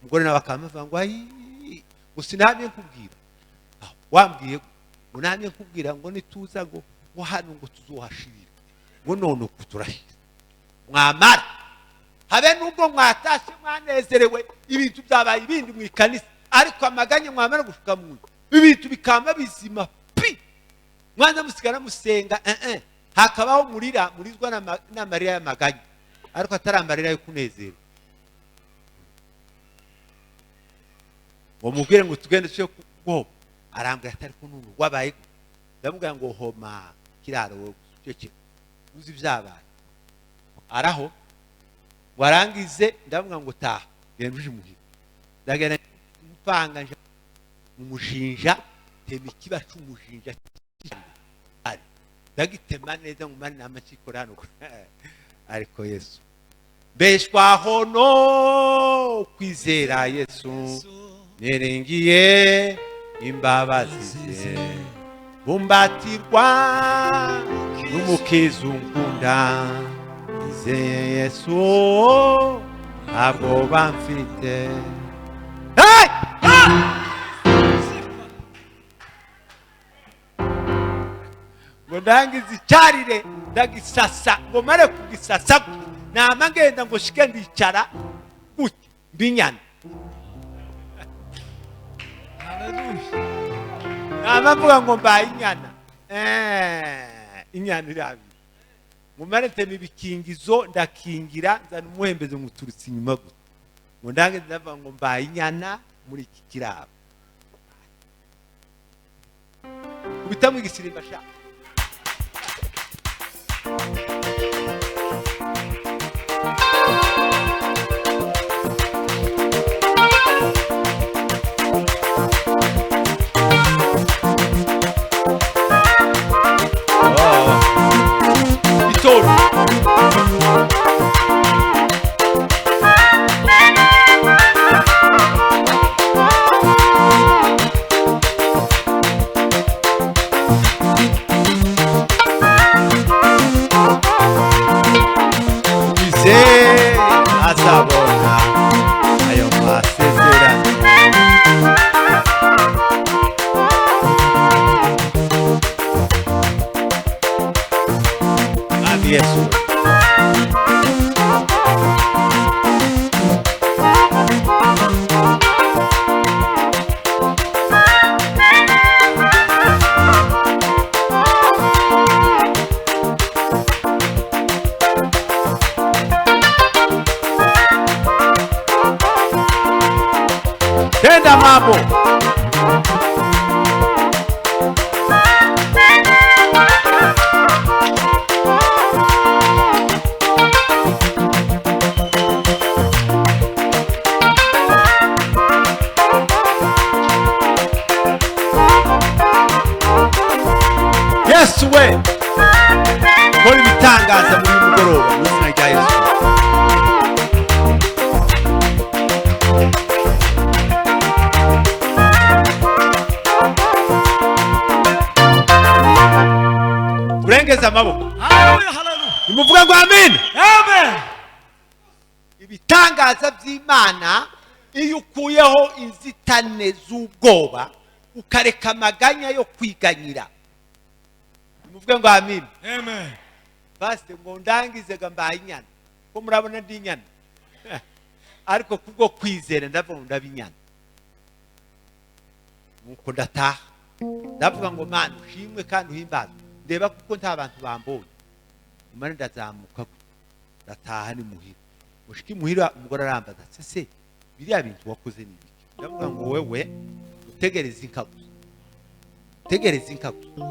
umugore nawe akamavuga ngo ayi ngo sinamye nkubwira, wambwiye ngo namye nkubwira ngo nituza ngo hano ngo tuzohashirira, ngo none uku turashira. Mwamara habe nubwo mwatashe mwanezerewe, ibintu byabaye ibindi mu ikanisa, ariko amaganya mwamara gushuka mu nzu, ibintu bikama bizima pi, mwanza musigara musenga hakabaho murira, murizwa n'amarira y'amaganya, ariko atari amarira yo kunezerwa. Ngo mubwire ngo tugende tuje kuhoma, arambwira atari ko none wabaye, ndamubwira ngo homa kiraro wowe cece uzi byabaye. Araho warangize ndamubwira ngo taha genda uje muhira. Ndagenda mpanga nje umushinja, tema ikiba cy'umushinja ari ndagitema neza ngo mani n'amakikora hano. Ariko Yesu mbeshwaho no kwizera Yesu, niringiye imbabazi ze, bumbatirwa n'umukiza unkunda, nizeye Yesu ntabwo bamfite. Hey! Ngo ndangize icyarire ndagisasa, ngo mare kugisasa Nama ngenda ngo shike ndicara gutya mbinyana. Haleluya. Nama mvuga ngo mbaye inyana. Inyana irabira. Mumare ntema ibikingizo ndakingira nzana umuhembezo nguturutse inyuma gutya. Ngo ndange ndavuga ngo mbaye inyana muri iki kiraro. Ubitamwe igisirimba sha. Azabona ayo masezerano. Ami Yesu. Tenda mambo. Yesu we kora ibitangaza muri mugoroba mu izina rya Yesu. Turengeze amaboko. Haleluya, haleluya. Nimuvuga ngo amen. Amen. Ibitangaza by'Imana iyo ukuyeho inzitane z'ubwoba ukareka amaganya yo kwiganyira. Nimuvuge ngo amen. Amen. Pastor ngo ndangize mbaye inyana. Ko murabona ndi inyana. Ariko kubwo kwizera ndavuga ngo ndabinyana. Nuko ndataha. Ndavuga ngo Mana ushimwe kandi uhimbazwe. Ndeba kuko nta bantu bambonye. Umara ndazamuka ndataha ni muhira. Mushiki muhira umugore arambaza se biriya bintu wakoze ni ibiki? Ndavuga ngo wewe utegereze inka gusa. Utegereze inka gusa.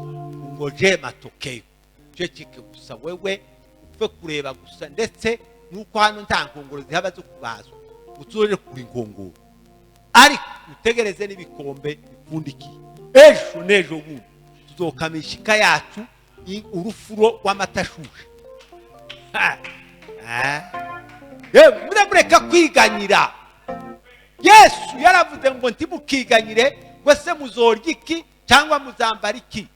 Ngo je matokeo. Je kike gusa wewe upfe kureba gusa ndetse nuko hano nta nkongoro zihaba zo kubazwa. Utsore kuri nkongoro. Ariko utegereze n'ibikombe bipfundikiye. Ejo n'ejo bundi tuzokamisha inka yacu urufuro rw'amata ashushe. Mureka kwiganyira. Yesu yaravuze ngo ntimukiganyire ngo se muzorya iki cyangwa muzambara iki.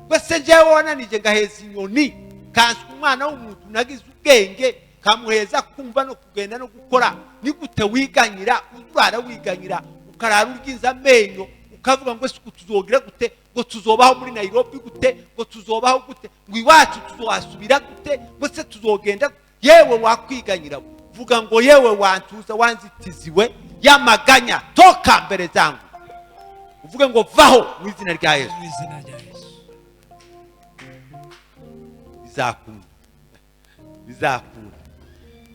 Ngo se njyewe wananije ngaheza inyoni kanswe umwana w'umuntu nagize ubwenge kamuheza kumva no kugenda no gukora. Ni gute wiganyira urara wiganyira ukarara uryiza amenyo ukavuga ngo se tuzogira gute, ngo tuzobaho muri Nairobi gute, ngo tuzobaho gute, ngo iwacu tuzohasubira gute, ngo se tuzogenda. Yewe wakwiganyira vuga ngo yewe wantuza wanzitiziwe yamaganya toka mbere zangu. Uvuge ngo vaho mu izina rya Yesu. Mu izina rya Yesu. Bizakunda. Bizakunda.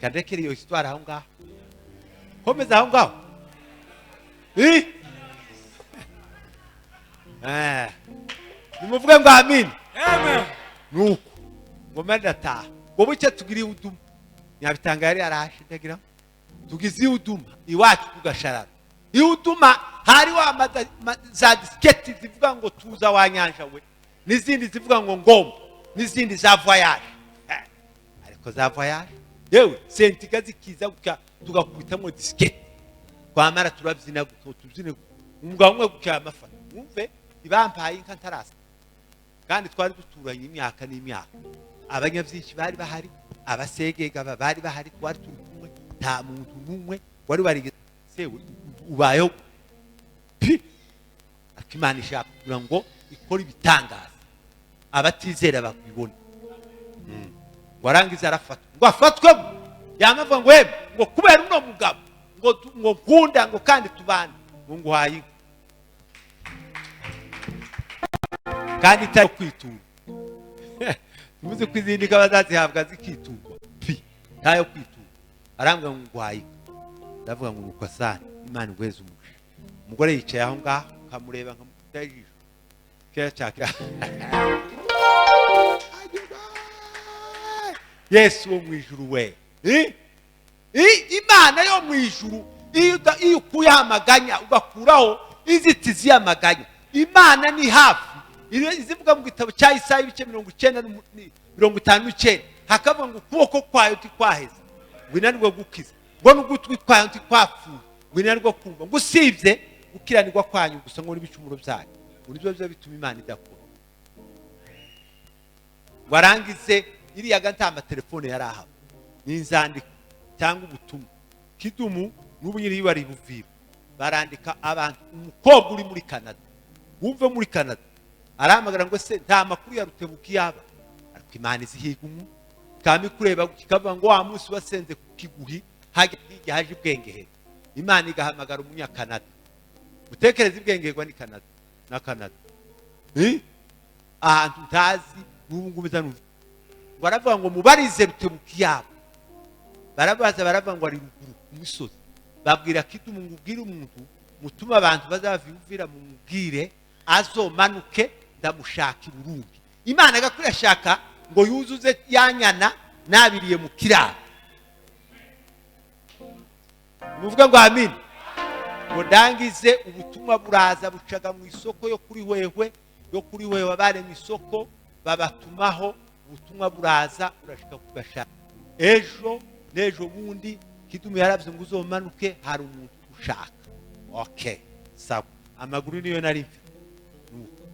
Kandekere iyo histoire aho ngaho. Komeza aho ngaho. Nimuvuge ngo amen. Amen. Nuko ngo ndataha. Ngo buke tugiriye uduma. Nyabitanga yari yarashe ndagira tugize uduma iwacu kugasharara. Iuduma hari wa za disketi zivuga ngo tuza wa nyanja we, n'izindi zivuga ngo ngomba, n'izindi za voyage. Ariko za voyage yewe sentika zikiza tugakubitamwo disketi. Kwamara turabyina tubyine umugabo umwe gukya amafana. Umve ibampaye inka ntarasa. Kandi twari duturanye imyaka n'imyaka. Abanyavyinshi bari bahari, abasegega bari bahari, twari turi kumwe, nta muntu n'umwe wari warigeze sewe ubayeho pi. Akimana ishaka kugira ngo ikore ibitangaza abatizera bakubibona. Ngo arangiza arafata. Ngo Ngo afatwe yamavuga ngo yemwe, ngo kubera uno mugabo ngo nkunda, ngo kandi tubane, ngo nguhaye inka kandi itari kwitura. Tuvuze ko izindi nka bazazihabwa zikiturwa, pi ntayo kwitura. Arambwira ngo nguhaye inka, ndavuga ngo nuko asana Imana iguheze umugisha. Umugore yicaye aho ngaho, nkamureba nkamukubita ijisho kera. Yesu wo mu ijuru we. Imana yo mu ijuru iyo ukuyeho amaganya ugakuraho inzitizi y'amaganya, Imana ni hafi. Izivuga mu gitabo cya Isaya ibice 59, hakavuga ngo ukuboko kwayo ntikwaheze ngo inanirwe gukiza, ngo n'ugutwi kwayo ntikwapfuye ngo inanirwe kumva, ngo usibye gukiranirwa kwanyu gusa ngo n'ibicumuro byanyu, ngo nibyo biba bituma Imana idakora. Ngo arangize iriya ga nta matelefone yari ahaba, ni inzandiko cyangwa ubutumwa. Kidumu n'ubu nyiri bari buvira barandika abantu. Umukobwa uri muri Canada, wumve muri Canada, arahamagara ngo se nta makuru ya Rutebuka yaba, ariko Imana izihiga umu kami kureba kikavuga ngo wa munsi wasenze kiguhi hajya hirya haje ibwengehera. Imana igahamagara umunya Canada. Utekereza ibwengeherwa ni Canada na Canada, ahantu ntazi n'ubu ngubu nza. Ngo aravuga ngo mubarize Rutebuka yabo, barabaza baravuga ngo ari ruguru ku musozi. Babwira Kidumu ngo ubwire umuntu mutuma abantu bazavivira mumubwire azomanuke ndamushaka i Burundi. Imana agakurashaka ngo yuzuze yanyana nabiriye mu kiraro. Muvuga ngo amin. Ngo ndangize ubutumwa buraza bucaga mu isoko yo kuri hwehwe, yo kuri hwehwe abare mu isoko babatumaho ubutumwa buraza urashika kugashaka. Ejo n'ejo bundi Kidumu yaravye ngo uzomanuke hari umuntu ushaka. Okay, sawa. Amaguru niyo nari mfite.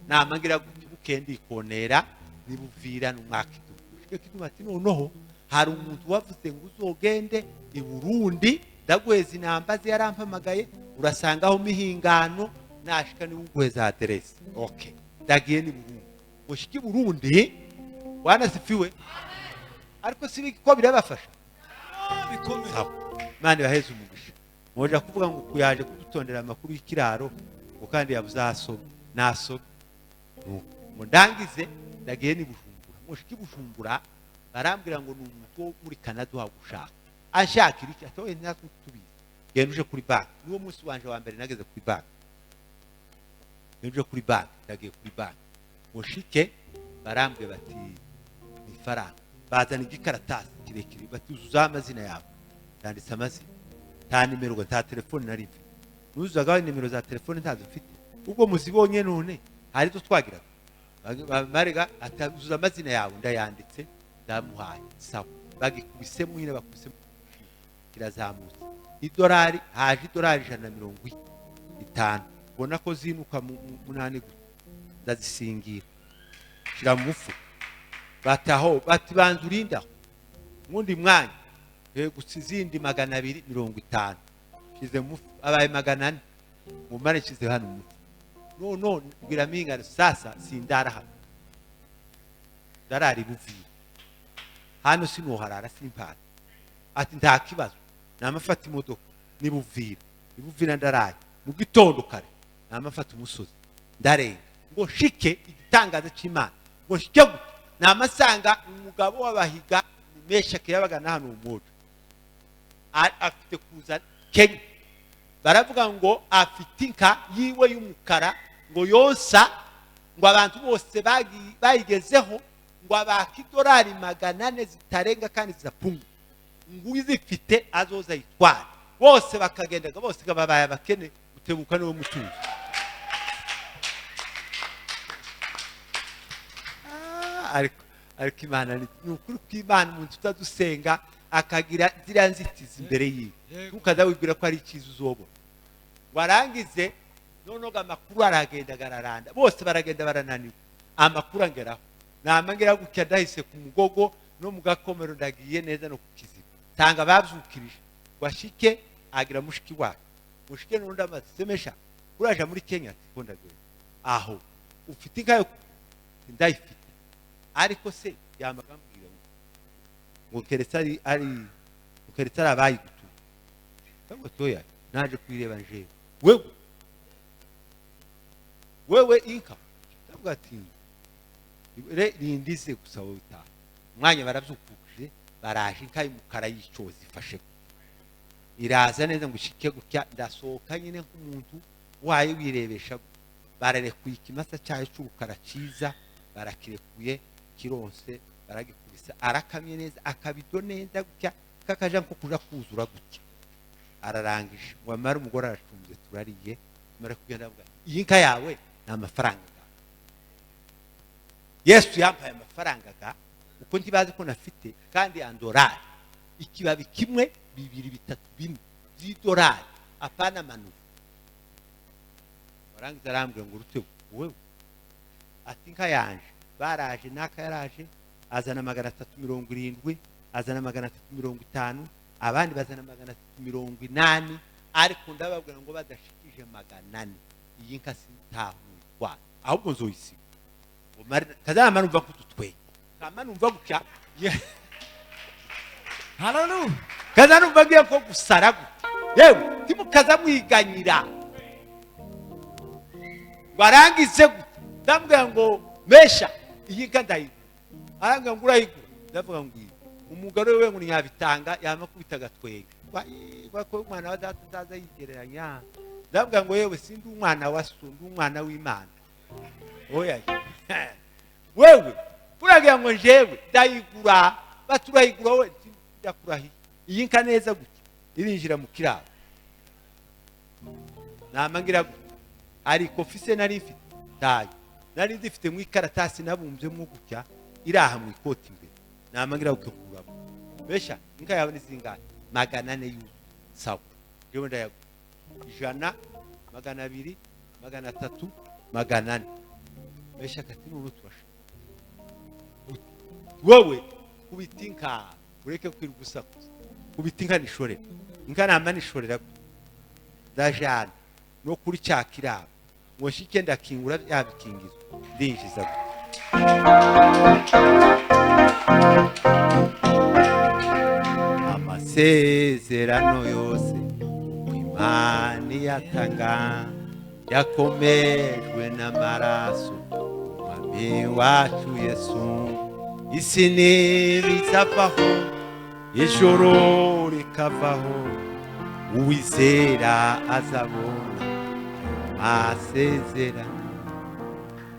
Namangira gukendi ikonera nibuvira n'umwaka Kidumu. Kidumu ati noneho hari umuntu wavuze ngo uzogende i Burundi, ndaguheza inamba ze yarampamagaye, urasangaho mihingano nashika ni uguheza address. Okay, ndagiye ni Burundi. Mushiki Burundi wanasifiwe. Ariko si ko birabafasha. Bikomeye. Imana ibaheze umugisha. Moja kuvuga ngo kuyaje kudutondera amakuru y'ikiraro ngo kandi yabuze asoma nasoma. Ngo ndangize ndagiye ni Bujumbura. Mushiki Bujumbura barambwira ngo ni umuntu wo muri Canada wagushaka. Anshakira iki? Atoye natwe tubizi. Genda uje kuri banki. Niwo munsi wanje wa mbere nageze kuri banki. Genda uje kuri banki, ndagiye kuri banki. Mushike barambwira bati ni faranga. Bazana igikaratasi kirekire batuzuza amazina yawe. Ndanditse amazina. Nta nimero nta telefone nari mfite. Nuzuzaga nimero za telefone ntazo mfite. Ubwo muzibonye none hari zo twagiraga. Barega atazuza amazina yawe ndayanditse ndamuhaye. Sawa. Bagikubisemo nyine bakubisemo kirazamutse. Idolari haje idolari 150. Ubona ko zinuka munani gutya. Ndazisingira. Shira mu mufuka. Bataho bati banza urinda mundi mwanya gusa izindi 250 shize mu abaye 400 mumare shize hano mu no no bwira mingano sasa sindara hano darari buvi hano sinoharara simpata ati nta kibazo namafata imodoka nibuvira nibuvira ndaraye mu gitondo kare namafata umusozi ndarenga ngo shike igitangaza c'Imana ngo shike namasanga umugabo w'abahiga mesha kiyabaga na hano umuco afite kuza Kenya. Baravuga ngo afite inka yiwe y'umukara ngo yonsa ngo abantu bose bayigezeho ngo abaka idolari 400 zitarenga kandi zidapunga, ngo uzifite azoza yitwara. Bose bakagendaga bose babaye abakene gutebuka niwo mutunzi. Ariko Imana ni ukuri kw'Imana, umuntu utadusenga akagira ziriya nzitizi imbere yiwe ntukaza wibwira ko ari icyiza uzobona. Warangize noneho amakuru aragenda araranda, bose baragenda barananirwa, amakuru angeraho namangera gutya ndahise ku mugogo no mu gakomero ndagiye neza no kukiziba tanga babyukirije washike agira mushiki wacu mushike n'undi amasemesha uraje muri Kenya ati ko ndagenda aho ufite inka yo ndayifite ariko se yamagambwira Ngo keretse ari ngo keretse ari abayigutuye. Ndavuga ati oya, naje kuyireba njewe. Wewe inka. Ndavuga ati rindize gusa wowe utaha. Umwanya baravyukuje, baraje inka y'umukara y'icozi ifashe. Iraza neza ngo ishike gutya, ndasohoka nyine nk'umuntu wayo wirebesha. Bararekuye ikimasa cyayo c'urukara ciza, barakirekuye kironse, baragikubisa, arakamye neza, akabido neza gutya, kakaja nko kuja kuzura gutya. Ararangije ngo amare, umugore aracumbye, turariye, tumara kugenda avuga iyi nka yawe ni amafaranga ga. Yesu yampaye amafaranga ga, uko ntibazi ko nafite, kandi andorari ikibabi kimwe, bibiri, bitatu, bine by'idorari, apana manuka. Warangiza arambwira ngo rute wewe, ati inka yanje baraje, naka yaraje azana 370, azana 350, abandi bazana 380, ariko ndababwira ngo badashikije 400 iyi nka sintahurwa, ahubwo nzoyisiga. Kazama numva kututwe, kama numva gutya. Haleluya. Kaza numva ngiye ko gusara gutya. Yewe timukaza mwiganyira barangize gutya. Ndambwira ngo mesha iyi nka ndayigura, arambwira ngo urayigura, ndavuga ngo iyi. Umugore we ngo ntiyabitanga, yamakubita agatwenge. Ko umwana wa data ndaza yigereranya. Ndavuga ngo yewe sindi umwana wa so, ndi umwana w'Imana. Oya. Wewe uragira ngo njewe ndayigura, baturayigura we ndakurahiye. Iyi nka neza gutya irinjira mu kiraro. Namangira gutya. Ariko fise nari mfite tayo. Nari ndifite mu ikaratasi nabumbyemo gutya, iraha mu ikoti imbere. Namangira gukuramo. Besha inka yawe ni zingahe? 400 yuzuye. Sawa. Jewe ndayagura. 100, 200, 300, 400. Besha kati none turasha. Wowe kubita inka ureke kwirirwa usakuza. Kubita inka nishorera. Inka nama nishorera. Ndajana no kuri cya kiraro. Ngo nshike ndakingura bya bikingizo. Ndinjiza gutya. Amasezerano yose Imana yatanga yakomejwe n'amaraso Umwami wacu Yesu. Isi ntibizavaho, ijuru rikavaho, uwizera azabona amasezerano.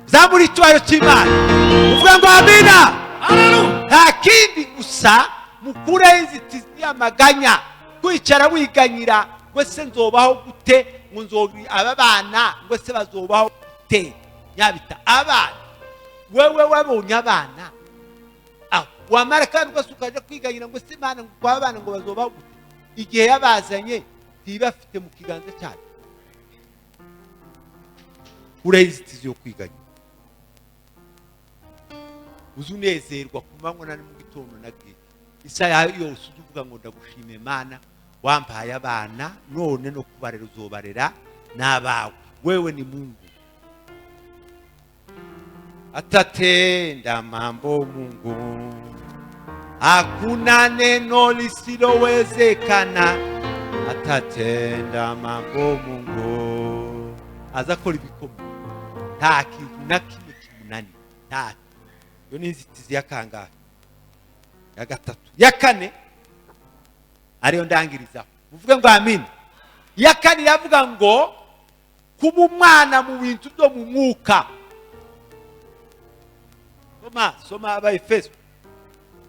Zamura icyubahiro cy'Imana uvuga ngo amina. Haleluya. Nta kindi gusa mukure inzitizi y'amaganya, kwicara wiganyira ngo se nzobaho gute, ngo nzobi aba bana, ngo se bazobaho gute. Nyabita abana, wewe wabonye abana aho wamara kandi ugasuka ukaja kwiganyira ngo se Imana ngo kwa abana ngo bazobaho gute, igihe yabazanye ntibafite mu kiganza cyayo. Ure inzitizi yo kwiganyira, uzunezerwa ku manywa na mu gitondo na bwije. Isaha yose uvuga ngo ndagushime Imana wampaye abana, none no kubarera uzobarera n'abawe. Wewe ni Mungu. Atatenda mambo Mungu, hakuna neno lisilowezekana. Atatenda mambo Mungu, azakora ibikomeye, nta kintu na kimwe kimunani. Nta. Iyo ni inzitizi ya kangahe? Ya gatatu. Ya kane ariyo ndangirizaho. Muvuge ngo amen. Ya kane iravuga ngo kuba umwana mu bintu byo mu mwuka. Soma, soma Abaefeso.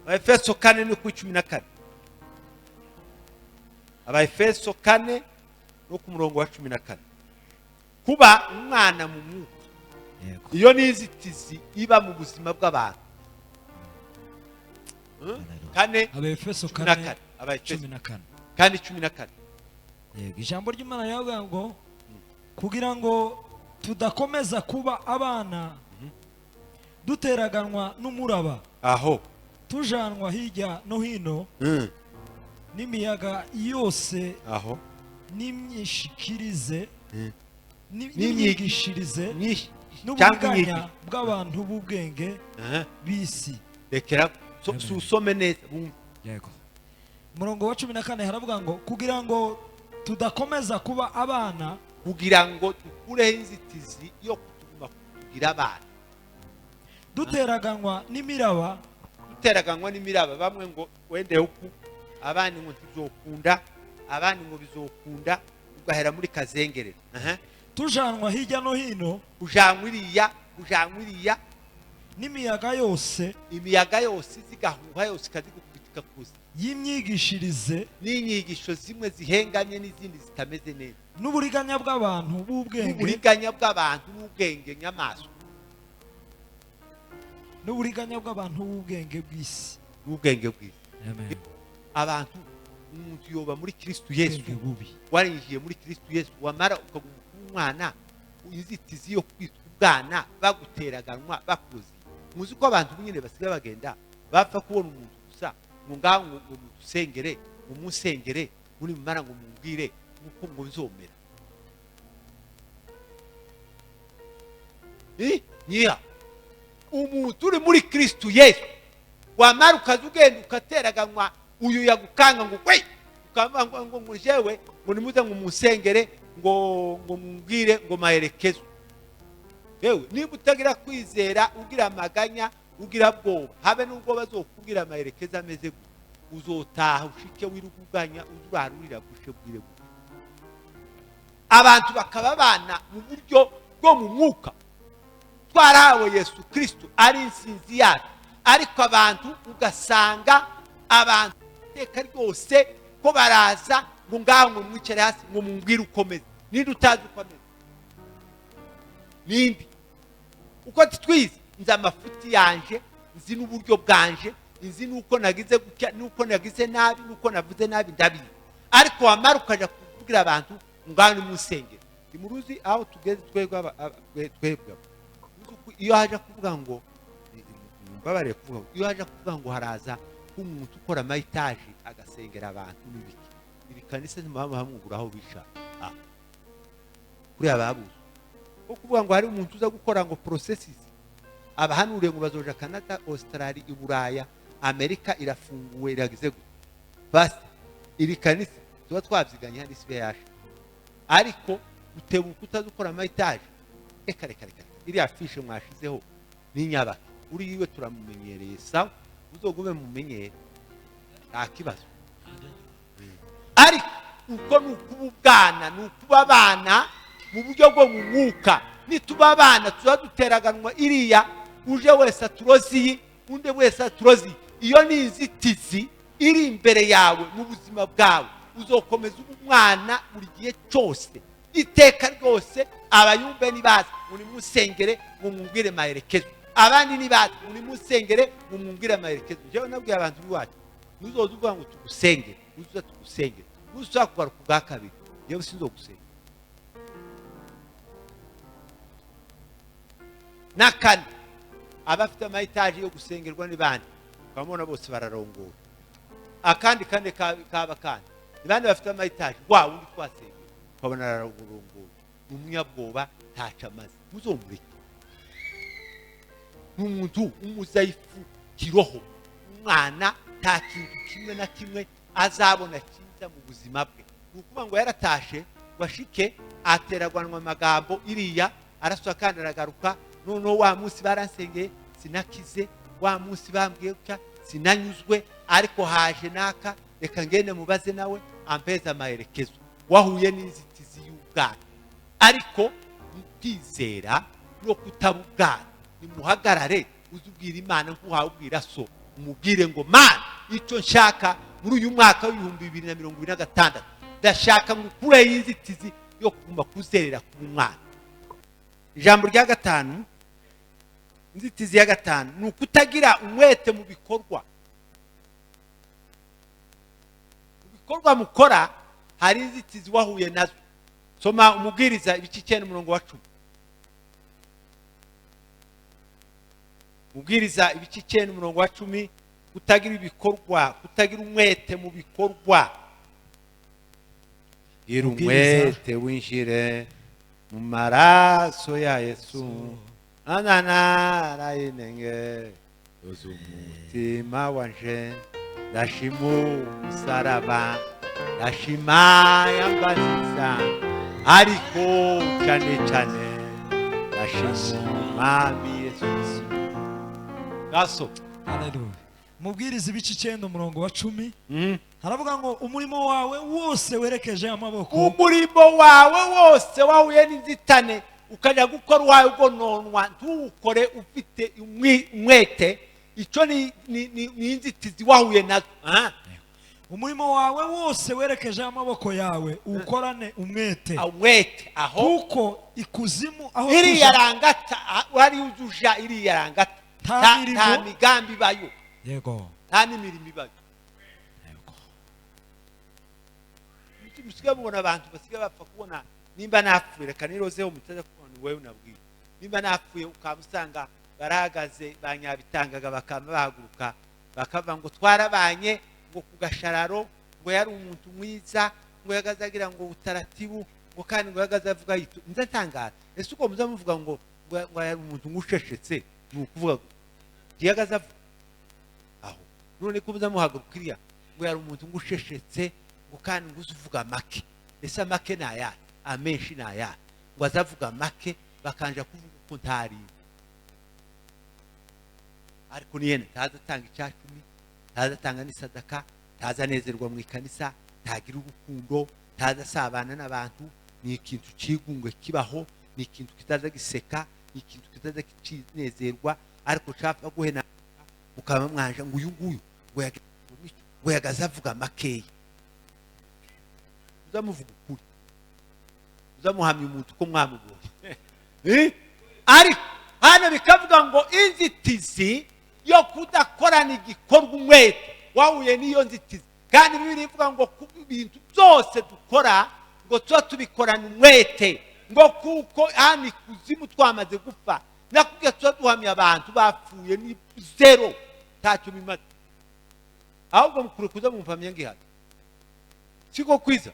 Abaefeso 4 no ku 14. Abaefeso 4 no ku murongo wa 14. Kuba umwana mu mwuka. Iyo ni inzitizi iba mu buzima bw'abantu. 4 Abaefeso 14. 4:14. 4:14. Yego, ijambo ry'Imana yavuga ngo kugira ngo tudakomeza kuba abana duteraganwa n'umuraba, aho tujanwa hirya no hino n'imiyaga yose, aho n'imyishikirize, n'imyigishirize n'uburiganya bw'abantu b'ubwenge b'isi. Rekera usome neza. Yego. Umurongo wa 14 haravuga ngo kugira ngo tudakomeza kuba abana, kugira ngo dukureho inzitizi yo kutuguma kugira abana, duteraganwa n'imiraba, duteraganwa n'imiraba. Bamwe ngo wende uku, abandi ngo ntibizokunda, abandi ngo bizokunda, ugahera muri kazengerera. Tujanwa hirya no hino, ujanwa iriya, ujanwa iriya, n'imiyaga yose, imiyaga yose zigahuha yose ikazigukubita kuza, y'imyigishirize, n'inyigisho zimwe zihengamye n'izindi zitameze neza, n'uburiganya bw'abantu b'ubwenge, n'uburiganya bw'abantu b'ubwenge nyamaswa, n'uburiganya bw'abantu b'ubwenge bw'isi, n'ubwenge bw'isi. Amen. Abantu umuntu yoba muri Kristo Yesu, warinjiye muri Kristo Yesu, wamara ukaguma umwana, inzitizi yo kwitwa ubwana baguteraganwa bakuzi. Muzi ko abantu nyine basigaye bagenda bapfa kubona umuntu gusa ngo ngaho ngo musengere, ngo musengere, muri mara ngo mumbwire uko ngo nzomera. Nyiha umuntu uri muri Kristo Yesu, wamara ukaza ugenda ugateraganwa, uyu yagukanga ngo kwe, ukava ngo ngo jewe ngo nimuze ngo musengere, ngo ngo mumbwire ngo maherekezo. Yewe niba utagira kwizera, ugira amaganya, ugira bwoba, habe nubwo bazokubwira amaherekezo ameze gute, uzotaha ushike wiruguganya, uzurarurira gushe bwire gute. Abantu bakaba bana mu buryo bwo mu mwuka. Twarahawe Yesu Kristo ari insinzi yacu, ariko abantu ugasanga abantu iteka ryose ko baraza ngo ngaho ngo mwicare hasi ngo mumbwire uko meze. Ninde utazi uko ameze? Ninde? Uko titwize, nzi amafuti yanje, nzi n'uburyo bwanje, nzi nuko nagize gutya, nuko nagize nabi, nuko navuze nabi, ndabizi. Ariko wamara ukaja kubwira abantu ngaho ni musengero. Imuruzi aho tugeze twebwe twebwe. Iyo haje kuvuga ngo mbabare kuvuga, iyo haje kuvuga ngo haraza umuntu ukora amayitaje agasengera abantu n'ibiki, iri kanisa ntimwaba hamwugura aho bica kuri ababuze. Ko kuvuga ngo hari umuntu uza gukora ngo processes, abahanuriye ngo bazoja Canada, Australia, Iburaya, Amerika irafunguwe iragize gute. Basi iri kanisa tuba twabyiganye handi sibe yashe, ariko utebuka utaza ukora amayitaje, reka reka reka iriya fishe mwashizeho ni nyabaki, uri iwe turamumenyereye, sawa uzogume mumenyere nta kibazo. Ariko uko ni ukuba ubwana, ni ukuba abana mu buryo bwo mu mwuka. Nituba abana tuba duteraganwa iriya, uje wese aturozi, undi wese aturozi. Iyo ni inzitizi iri imbere yawe mu buzima bwawe, uzokomeza uba umwana buri gihe cyose, iteka ryose. Abayumbe nibaza muri musengere ngo mumbwire maherekezo, abandi nibaza muri musengere ngo mumbwire amaherekezo. Jewe nabwiye abantu biwacu, nuzoza uvuga ngo tugusengere, uzoza tugusengere, nuzoza kugaruka ubwa kabiri, jewe sinzogusenga. Nakane abafite amayitaje yo gusengerwa ni bande? Ukabona bose bararongora. Akandi kane kaba kandi ni bande bafite amayitaje? Wa wundi twasengera ukabona ararongora, umunyabwoba ntaca amazi, muzomureke. N'umuntu umuzayifu kiroho, umwana nta kintu kimwe na kimwe azabona cyiza mu buzima bwe. Ni ukuvuga ngo yaratashe washike ateragwanwa amagambo iriya, araswa kandi aragaruka. Noneho wa munsi baransengeye sinakize, wa munsi bambwiye gutya sinanyuzwe, ariko haje naka, reka ngende mubaze nawe ampeza amaherekezo. Wahuye n'inzitizi y'ubwana, ariko kwizera no kutaba ubwana. Nimuhagarare uzubwira Imana nk'uhawe ubwira so, umubwire ngo Mana, icyo nshaka muri uyu mwaka w'ibihumbi 2026, ndashaka ngukureho inzitizi yo kuguma kuzerera ku mwana. Ijambo rya gatanu, inzitizi ya gatanu ni ukutagira umwete mu bikorwa. Mu bikorwa mukora hari inzitizi wahuye nazo. Soma Umubwiriza ibice 9 umurongo wa 10. Umubwiriza ibice 9 umurongo wa 10, kutagira ibikorwa, kutagira umwete mu bikorwa. Gira umwete winjire mu maraso ya Yesu, ananara inenge yoza umutima wanje. Ndashima umusaraba, ndashima yambaziza, ariko cyane cyane ndashima Umwami Yesu. Gaso. Haleluya. Mubwiriza ibice 9 umurongo wa 10 haravuga ngo umurimo wawe wose werekeje amaboko. Umurimo wawe wose wahuye n'inzitane ukajya gukora uwawe ugononwa, ntuwukore ufite umwete. Icyo ni inzitizi wahuye nazo. Umurimo wawe wose werekeje amaboko yawe ukorane umwete. Umwete aho kuko ikuzimu aho iriya rangata wari uzuja iriya rangata nta migambi bayo. Yego. Nta n'imirimo ibayo. Yego. Musigaye mubona abantu basigaye bapfa kubona nimba napfuye, reka nirozeho mutaza kubona wewe unabwiye. Nimba napfuye ukamusanga barahagaze banyabitangaga bakaba bahaguruka bakava ngo twarabanye ngo kugashararo, ngo yari umuntu mwiza, ngo yagaze agira ngo utaratibu, ngo kandi ngo yagaze avuga yitu. Nza ntangara. Ese uko muza muvuga ngo ngo yari umuntu ngusheshetse, ni ukuvuga ngo yagaze avuga aho. None ko muza muhaguruka iriya ngo yari umuntu ngusheshetse, ngo kandi ngo uzuvuga make. Ese make ni aya, amenshi ni aya, ngo azavuga make bakanja kuvuga uko ntari. Ariko niyene ntaza atanga icyacumi, ntaza atanga n'isadaka, ntaza anezerwa mu ikanisa, ntagira urukundo, ntaza asabana n'abantu. Ni ikintu cigungwe kibaho, ni ikintu kitaza giseka, ni ikintu kitaza kinezerwa, ariko capfa guhena mukaba mwanja ngo uyu nguyu ngo yagaze avuga makeya. Uzamuvuga ukuri, uzamuhamya umuntu ko mwamubonye. Ariko hano bikavuga ngo inzitizi yo kudakorana igikorwa umwete wahuye n'iyo nzitizi. Kandi Bibiliya ivuga ngo ku bintu byose dukora ngo tuba tubikorana umwete, ngo kuko hano ikuzimu twamaze gupfa, nakubwiye tuba duhamya abantu bapfuye ni zero, ntacyo bimaze. Ahubwo mukure kuza mumvamye ngihano siko kwiza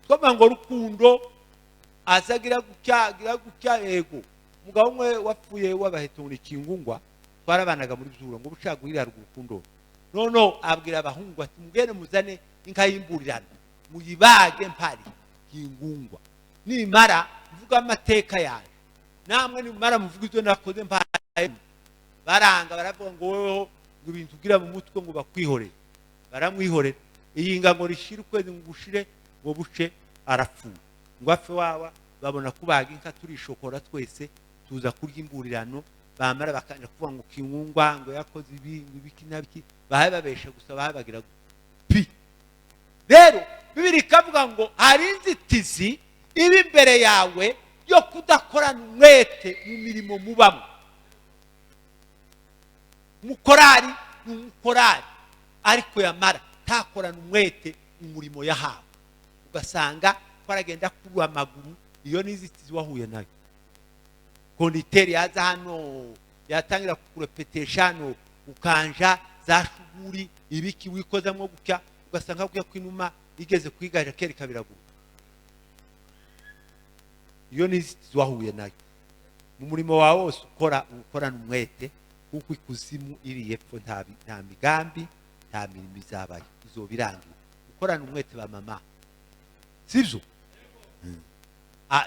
twavuga ngo Rukundo azagira gutya agira gutya. Yego, umugabo umwe wapfuye w'abaheto Kingungwa, twarabanaga muri Byura, ngo bucagurira Rukundo. Nono abwira abahungu ati mugende muzane inka y'imburirano muyibage mpari Kingungwa, nimara mvuga amateka yayo, namwe nimara muvuga ibyo nakoze mpari. Baranga baravuga ngo wewe ngo ibintu ugira mu mutwe ngo bakwihorere. Baramwihorera. Iyi nga ngo rishire ukwezi ngo gushire ngo buce arapfuye. Ngo apfe wawa babona kubaga inka turishokora twese tuza kurya imburirano. Bamara bakanja kuvuga ngo Kingungwa ngo yakoze ibi ngo ibiki nabiki, bahaye babesha gusa, bahaye bagira pi. Rero Bibiliya ikavuga ngo hari inzitizi iri imbere yawe yo kudakorana umwete mu mirimo mubamo. Umukorari ni umukorari, ariko yamara takorana umwete mu murimo yahawe, ugasanga twaragenda kurura amaguru. Iyo n'inzitizi wahuye nayo. Konditeri yaza hano yatangira kukurepetesha hano, ukanja za shuguri ibiki wikozamo gutya, ugasanga kuya kwinuma igeze kwigaje kereka biraguru. Iyo n'inzitizi wahuye nayo mu murimo wawe wose ukora, ukorana umwete, kuko ikuzimu iri yepfo nta migambi, nta mirimo izabayo, izobirangira. Ukorana umwete ba mama, sibyo?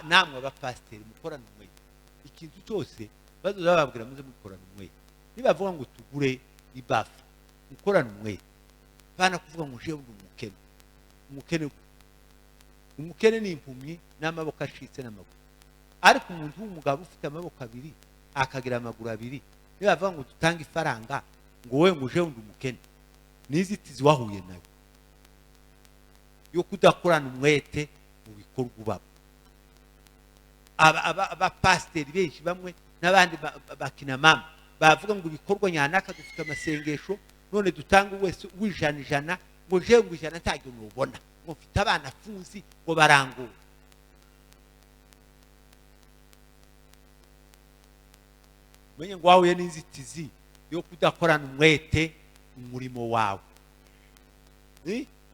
Namwe abapasiteri mukorana umwete. Ikintu cyose bazoza bababwira muze mukorana umwete. Nibavuga ngo tugure ibafu, mukorana umwete. Bana kuvuga ngo jewe ndi umukene. Umukene, umukene ni impumyi n'amaboko acitse n'amaguru. Ariko umuntu w'umugabo ufite amaboko abiri akagira amaguru abiri, nibavuga ngo dutange ifaranga ngo wewe ngo jewe ndi umukene, n'inzitizi wahuye nayo yo kudakorana umwete mu bikorwa ubamo. Abapasiteri benshi bamwe n'abandi bakina mama bavuga ngo ibikorwa nyanaka dufite amasengesho, none dutanga wese wijana ijana, ngo jewe ngo ijana ntajyo nubona, ngo mfite abana funzi ngo barangura. Menye ngo wahuye n'inzitizi yo kudakorana umwete umurimo wawe.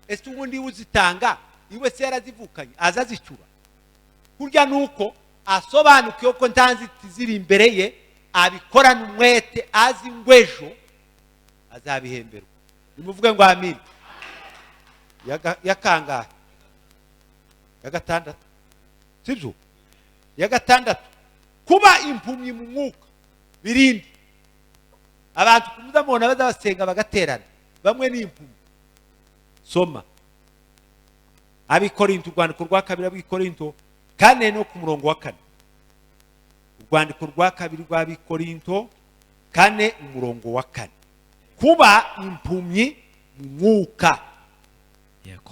Ese ubundi uzitanga iwe se yarazivukanye azazicura? Kurya nuko asobanukiwe ko nta nzitizi ziri imbere ye, abikorana umwete azi ngwejo azabihemberwa. Nimuvuge ngo amina. Ya kangahe? Ya gatandatu, sibyo? Ya gatandatu, kuba impumyi mu mwuka. Birinde abantu kumuzamubona baza basenga bagaterana, bamwe ni impumyi. Soma Abikorinto, urwandiko rwa kabiri ab'Ikorinto 4 no ku murongo wa 4. Urwandiko rwa kabiri rw'Abikorinto 4 umurongo wa 4. Kuba impumyi mu mwuka. Yego.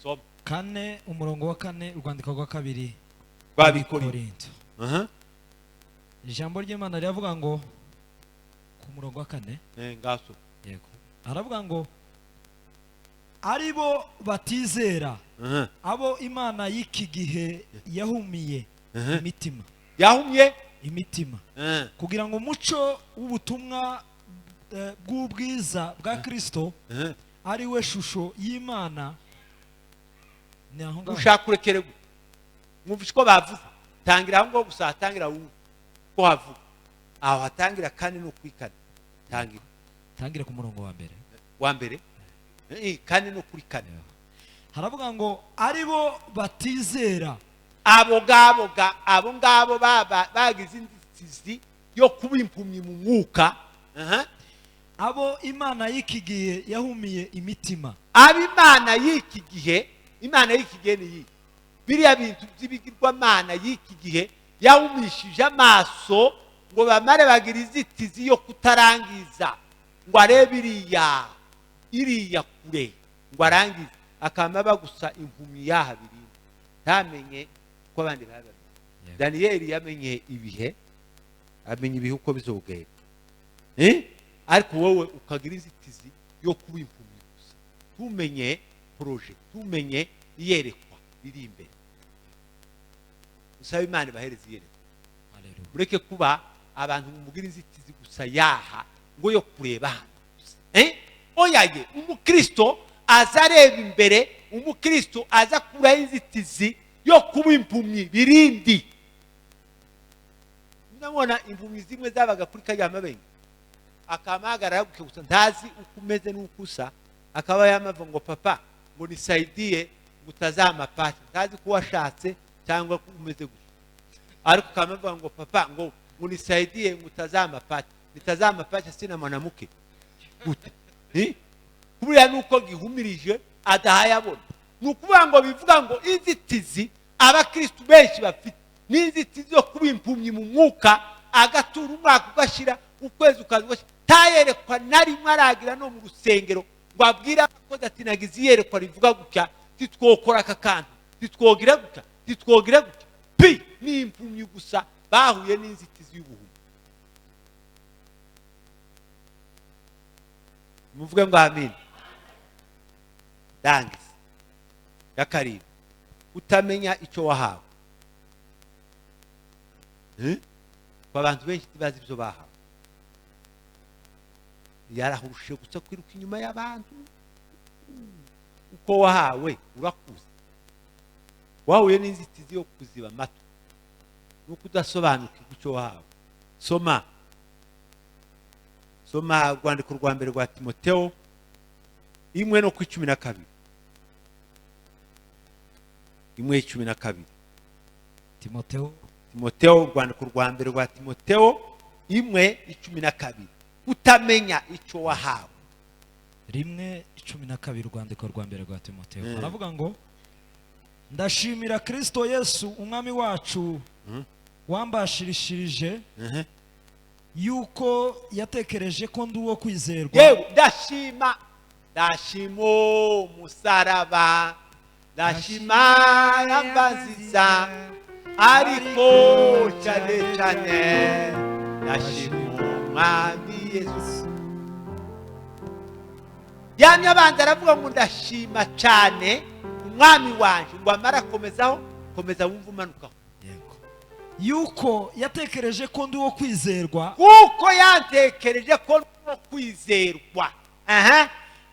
Soma. 4 umurongo wa 4, urwandiko rwa kabiri rw'Abikorinto. Ijambo ry'Imana riravuga ngo ku murongo wa 4. Ngaso. Yego. Aravuga ngo aribo batizera, abo Imana y'iki gihe yahumiye imitima. Yahumye imitima. Kugira ngo umuco w'ubutumwa bw'ubwiza bwa Kristo ari we shusho y'Imana. Ni aho ngaho. Ushaka kurekere mwumva uko bavuze, tangira aho ngo gusa hatangira ko havuga aho hatangira 4 no kuri 4. Tangira. Tangira ku murongo wa mbere. Wa mbere 4 no kuri 4. Haravuga ngo aribo batizera, abo ngabo abo ngabo bagize inzitizi yo kuba impumyi mu mwuka. Abo Imana y'iki gihe yahumiye imitima. Abo Imana y'iki gihe, Imana y'iki gihe ni iyi biriya bintu by'ibigirwamana y'iki gihe yahumishije amaso ngo bamare bagira inzitizi yo kutarangiza, ngo arebe iriya kure ngo arangize, akaba bagusa impumyi yaha birindi, ntamenye ko abandi babamenye. Daniyeli yamenye ibihe, amenya ibihe uko bizogenda, ariko wowe ukagira inzitizi yo kuba impumyi gusa, tumenye projet, tumenye iyerekwa riri imbere. Usaba Imana ibahereze iyerekwa. Ureke kuba abantu mumugira inzitizi gusa yaha ngo yo kureba hano. Oyaye, umukristo azareba imbere, umukristo aza kura inzitizi yo kuba impumyi birindi. Ndabona impumyi zimwe zabaga kuri kajya mabenge, akamagara gusa ntazi uko umeze n'uko usa, akaba yamava ngo papa ngo nisaidie gutazama pasi, ntazi ko washatse cyangwa ko umeze gusa, ariko kamava ngo papa ngo unisaidie ngutazama pasi, nitazama pasi sina mwanamke gute. Kubera nuko gihumirije adahayabona. Nukuvuga ngo bivuga ngo inzitizi abakristo benshi bafite n'inzitizi yo kuba impumyi mu mwuka, agatura umwaka ugashira, ukwezi ukaza, tayerekwa nari mwaragira no mu rusengero ngo abwira abakozi ati nagize iyerekwa rivuga gutya, titwokora aka kantu, titwogira gutya, titwogira gutya. Pi ni impumyi gusa bahuye n'inzitizi y'ubuhumyi. Muvuge ngo amen. Dangiza. Ya karindwi, utamenya icyo wahawe. Abantu benshi ntibazi ibyo bahawe, yarahurushe gusa kwiruka inyuma y'abantu. Uko wahawe urakuze, wahuye n'inzitizi yo kuziba amatwi nuko udasobanukirwa icyo wahawe. Soma urwandiko rwa mbere rwa Timoteo 1 no ku 12. 1:12. Timoteo, urwandiko rwa mbere rwa Timoteo 1:12. Utamenya icyo wahawe. 1:12, urwandiko rwa mbere rwa Timoteo. Aravuga ngo ndashimira Kristo Yesu umwami wacu wambashirishirije yuko yatekereje ko ndi uwo kwizerwa. Yewe ndashima, ndashima umusaraba, ndashima yambaziza, ariko cyane cyane ndashima umwami Yesu. Yamye abanza aravuga ngo ndashima cyane umwami wanje, ngo amara komezaho, komeza wumva umanukaho. Yego. Yuko yatekereje ko ndi uwo kwizerwa, kuko yantekereje ko ndi uwo kwizerwa,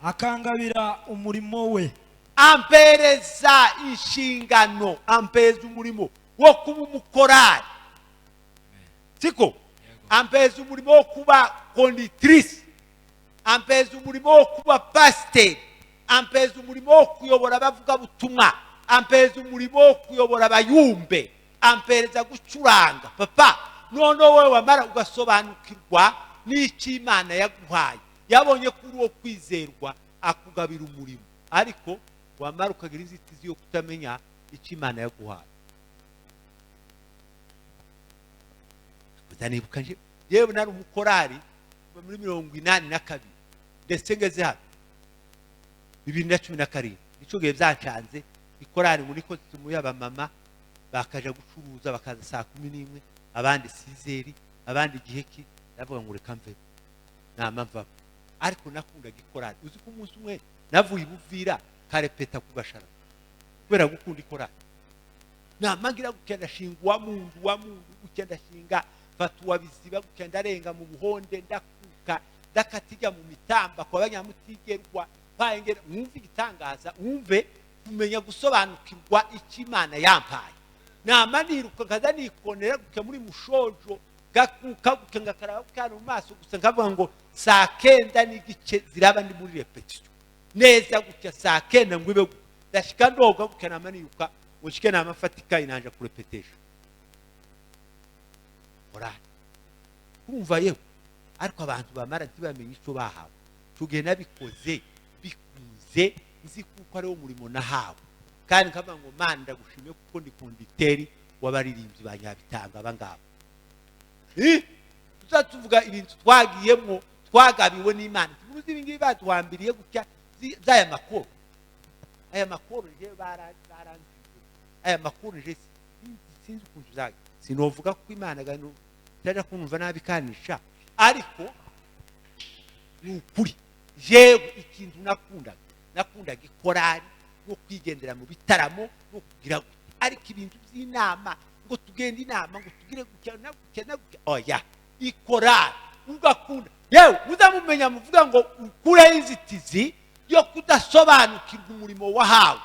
akangabira umurimo we, ampereza inshingano, ampereza umurimo wo kuba umukorari, siko? Ampereza umurimo wo kuba conductrice. Ampeza umurimo wo kuba pasiteri, ampeza umurimo wo kuyobora abavugabutumwa, ampeza umurimo wo kuyobora abayumbe, ampereza gucuranga. Papa, noneho wowe wamara ugasobanukirwa n'icyo Imana yaguhaye, yabonye ko uri uwo kwizerwa, akugabira umurimo, ariko wamara ukagira inzitizi yo kutamenya icyo Imana yaguhaye. Ndanibuka nje yewe nari umukorari muri 82, ndetse ngeze hano 2017, nicyo gihe byancanze ikorari ngo niko tumuye abamama bakaja gucuruza, bakaza saa 11, abandi sizeri, abandi giheki. Ndavuga ngo reka mve nama mva, ariko nakundaga ikorari. Uzi ko umunsi umwe navuye ibuvira karepeta ku Gashara kubera gukunda ikorari. Nama ngira gutya ndashinga wa mundu wa mundu gutya ndashinga fatuwa biziba gutya ndarenga mu buhonde ndakuka ndakatijya mu mitamba kwa banyamutigerwa payengera. Mwumve igitangaza, wumve kumenya gusobanukirwa icyo Imana yampaye. Nama niruka nkaza nikonera gutya muri mushojo gakuka gutya ngakaraba gutya mu maso gusa, nkavuga ngo saa 9:15 ziraba ndi muri repetition neza gutya saa 9 ngo ibe ndashika ndoga gutya. Nama niruka ngo nshike nama fatika inanja kurepetesha orari kumva yewe. Ariko abantu bamara ntibamenye icyo bahawe. Tugenda nabikoze bikunze, nzi kuko ari wo murimo nahawe, kandi nkavuga ngo Mana ndagushimiye kuko ndi konditeri w'abaririmbyi ba Nyabitanga abangaba. Tuzatuvuga ibintu twagiyemo twagabiwe n'Imana. Tuzi ibi ngibi baduhambiriye gutya z'aya makuru. Aya makuru je baranze. Aya makuru je sinzi ukuntu zaga. Sinovuga ko Imana gano itaja kumva nabi kanisha, ariko ni ukuri jewe ikintu nakundaga ikorari no kwigendera mu bitaramo no kugira gutya. Ariko ibintu by'inama ngo tugende inama ngo tugire gutya na gutya na gutya, oya, ikorari ugakunda. Yewe muzamumenya muvuga ngo ukure inzitizi yo kudasobanukirwa umurimo wahawe.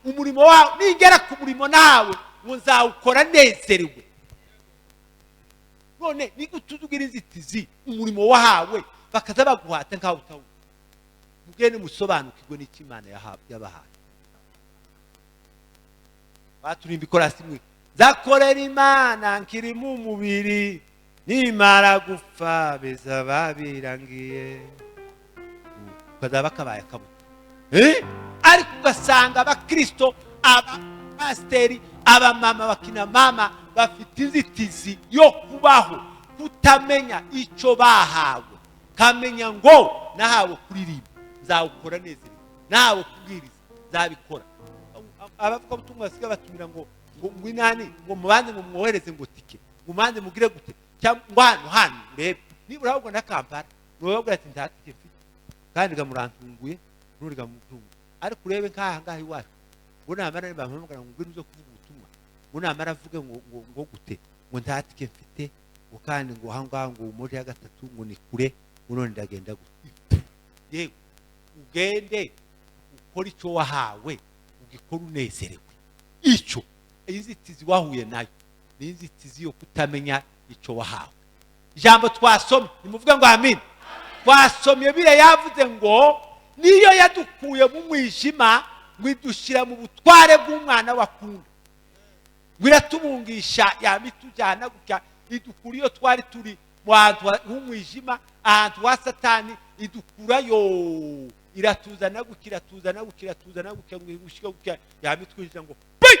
Umurimo wawe nigera ku murimo nawe ngo nzawukora nezerewe. None nigute uzugira inzitizi umurimo wahawe bakaza baguhata nkaho utawu? Mugende musobanukirwe n'icyo Imana yabahaye. Baturimba ikorasi imwe, nzakorera Imana nkiri mu mubiri, nimara gupfa bizaba birangiye. Ukazaba kabaye akabuto. Ariko ugasanga abakristo, abapasiteri, abamama bakina mama bafite inzitizi yo kubaho kutamenya icyo bahawe. Kamenya ngo nahawe kuririmba nzawukora neza, nahawe kubwiriza nzabikora. Abavuga butumwa basiga batumira ngo ngo inani ngo mubanze ngo mwohereze ngo tike ngo mubanze mugire gute cyangwa ngo hano hano urebe nibura ahubwo na Kampala nubabwira ati nta tike mfite kandi gamurantunguye nuriga mutungo. Ariko urebe nkaha ngaha iwacu ngo namara bampamagara ngo ngwino uze kuvuga ubutumwa, ngo namara avuge ngo ngo gute ngo nta tike mfite ngo kandi ngo aha ngaha ngo umoje ya gatatu ngo ni kure ngo none ndagenda gute. Yewe ugende ukore icyo wahawe ugikora unezerewe. Icyo inzitizi wahuye nayo ni inzitizi yo kutamenya icyo wahawe. Ijambo twasomye nimuvuge ngo amin. Twasomye bire yavuze ngo niyo yadukuye mu mwijima ngo idushyira mu butware bw'umwana wakunda, ngo iratubungisha yamitujyana gutya idukura iyo twari turi mu hantu h'umwijima, ahantu wa Satani, idukurayo iratuzana gutya iratuzana gutya iratuzana gutya ngo igushyike gutya yamitwinjiza ngo pi.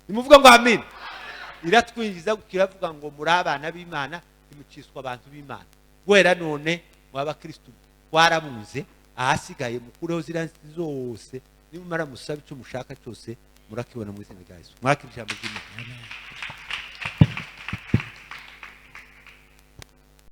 Nimuvuga ngo amin. Iratwinjiza gutya iravuga ngo muri abana b'Imana ntimukiswa abantu b'Imana. Guhera none mu abakristo twarabunze, ahasigaye mukureho ziriya zose, nimumara musabe icyo mushaka cyose murakibona mu izina rya Yesu. Mwakira ijambo ry'Imana.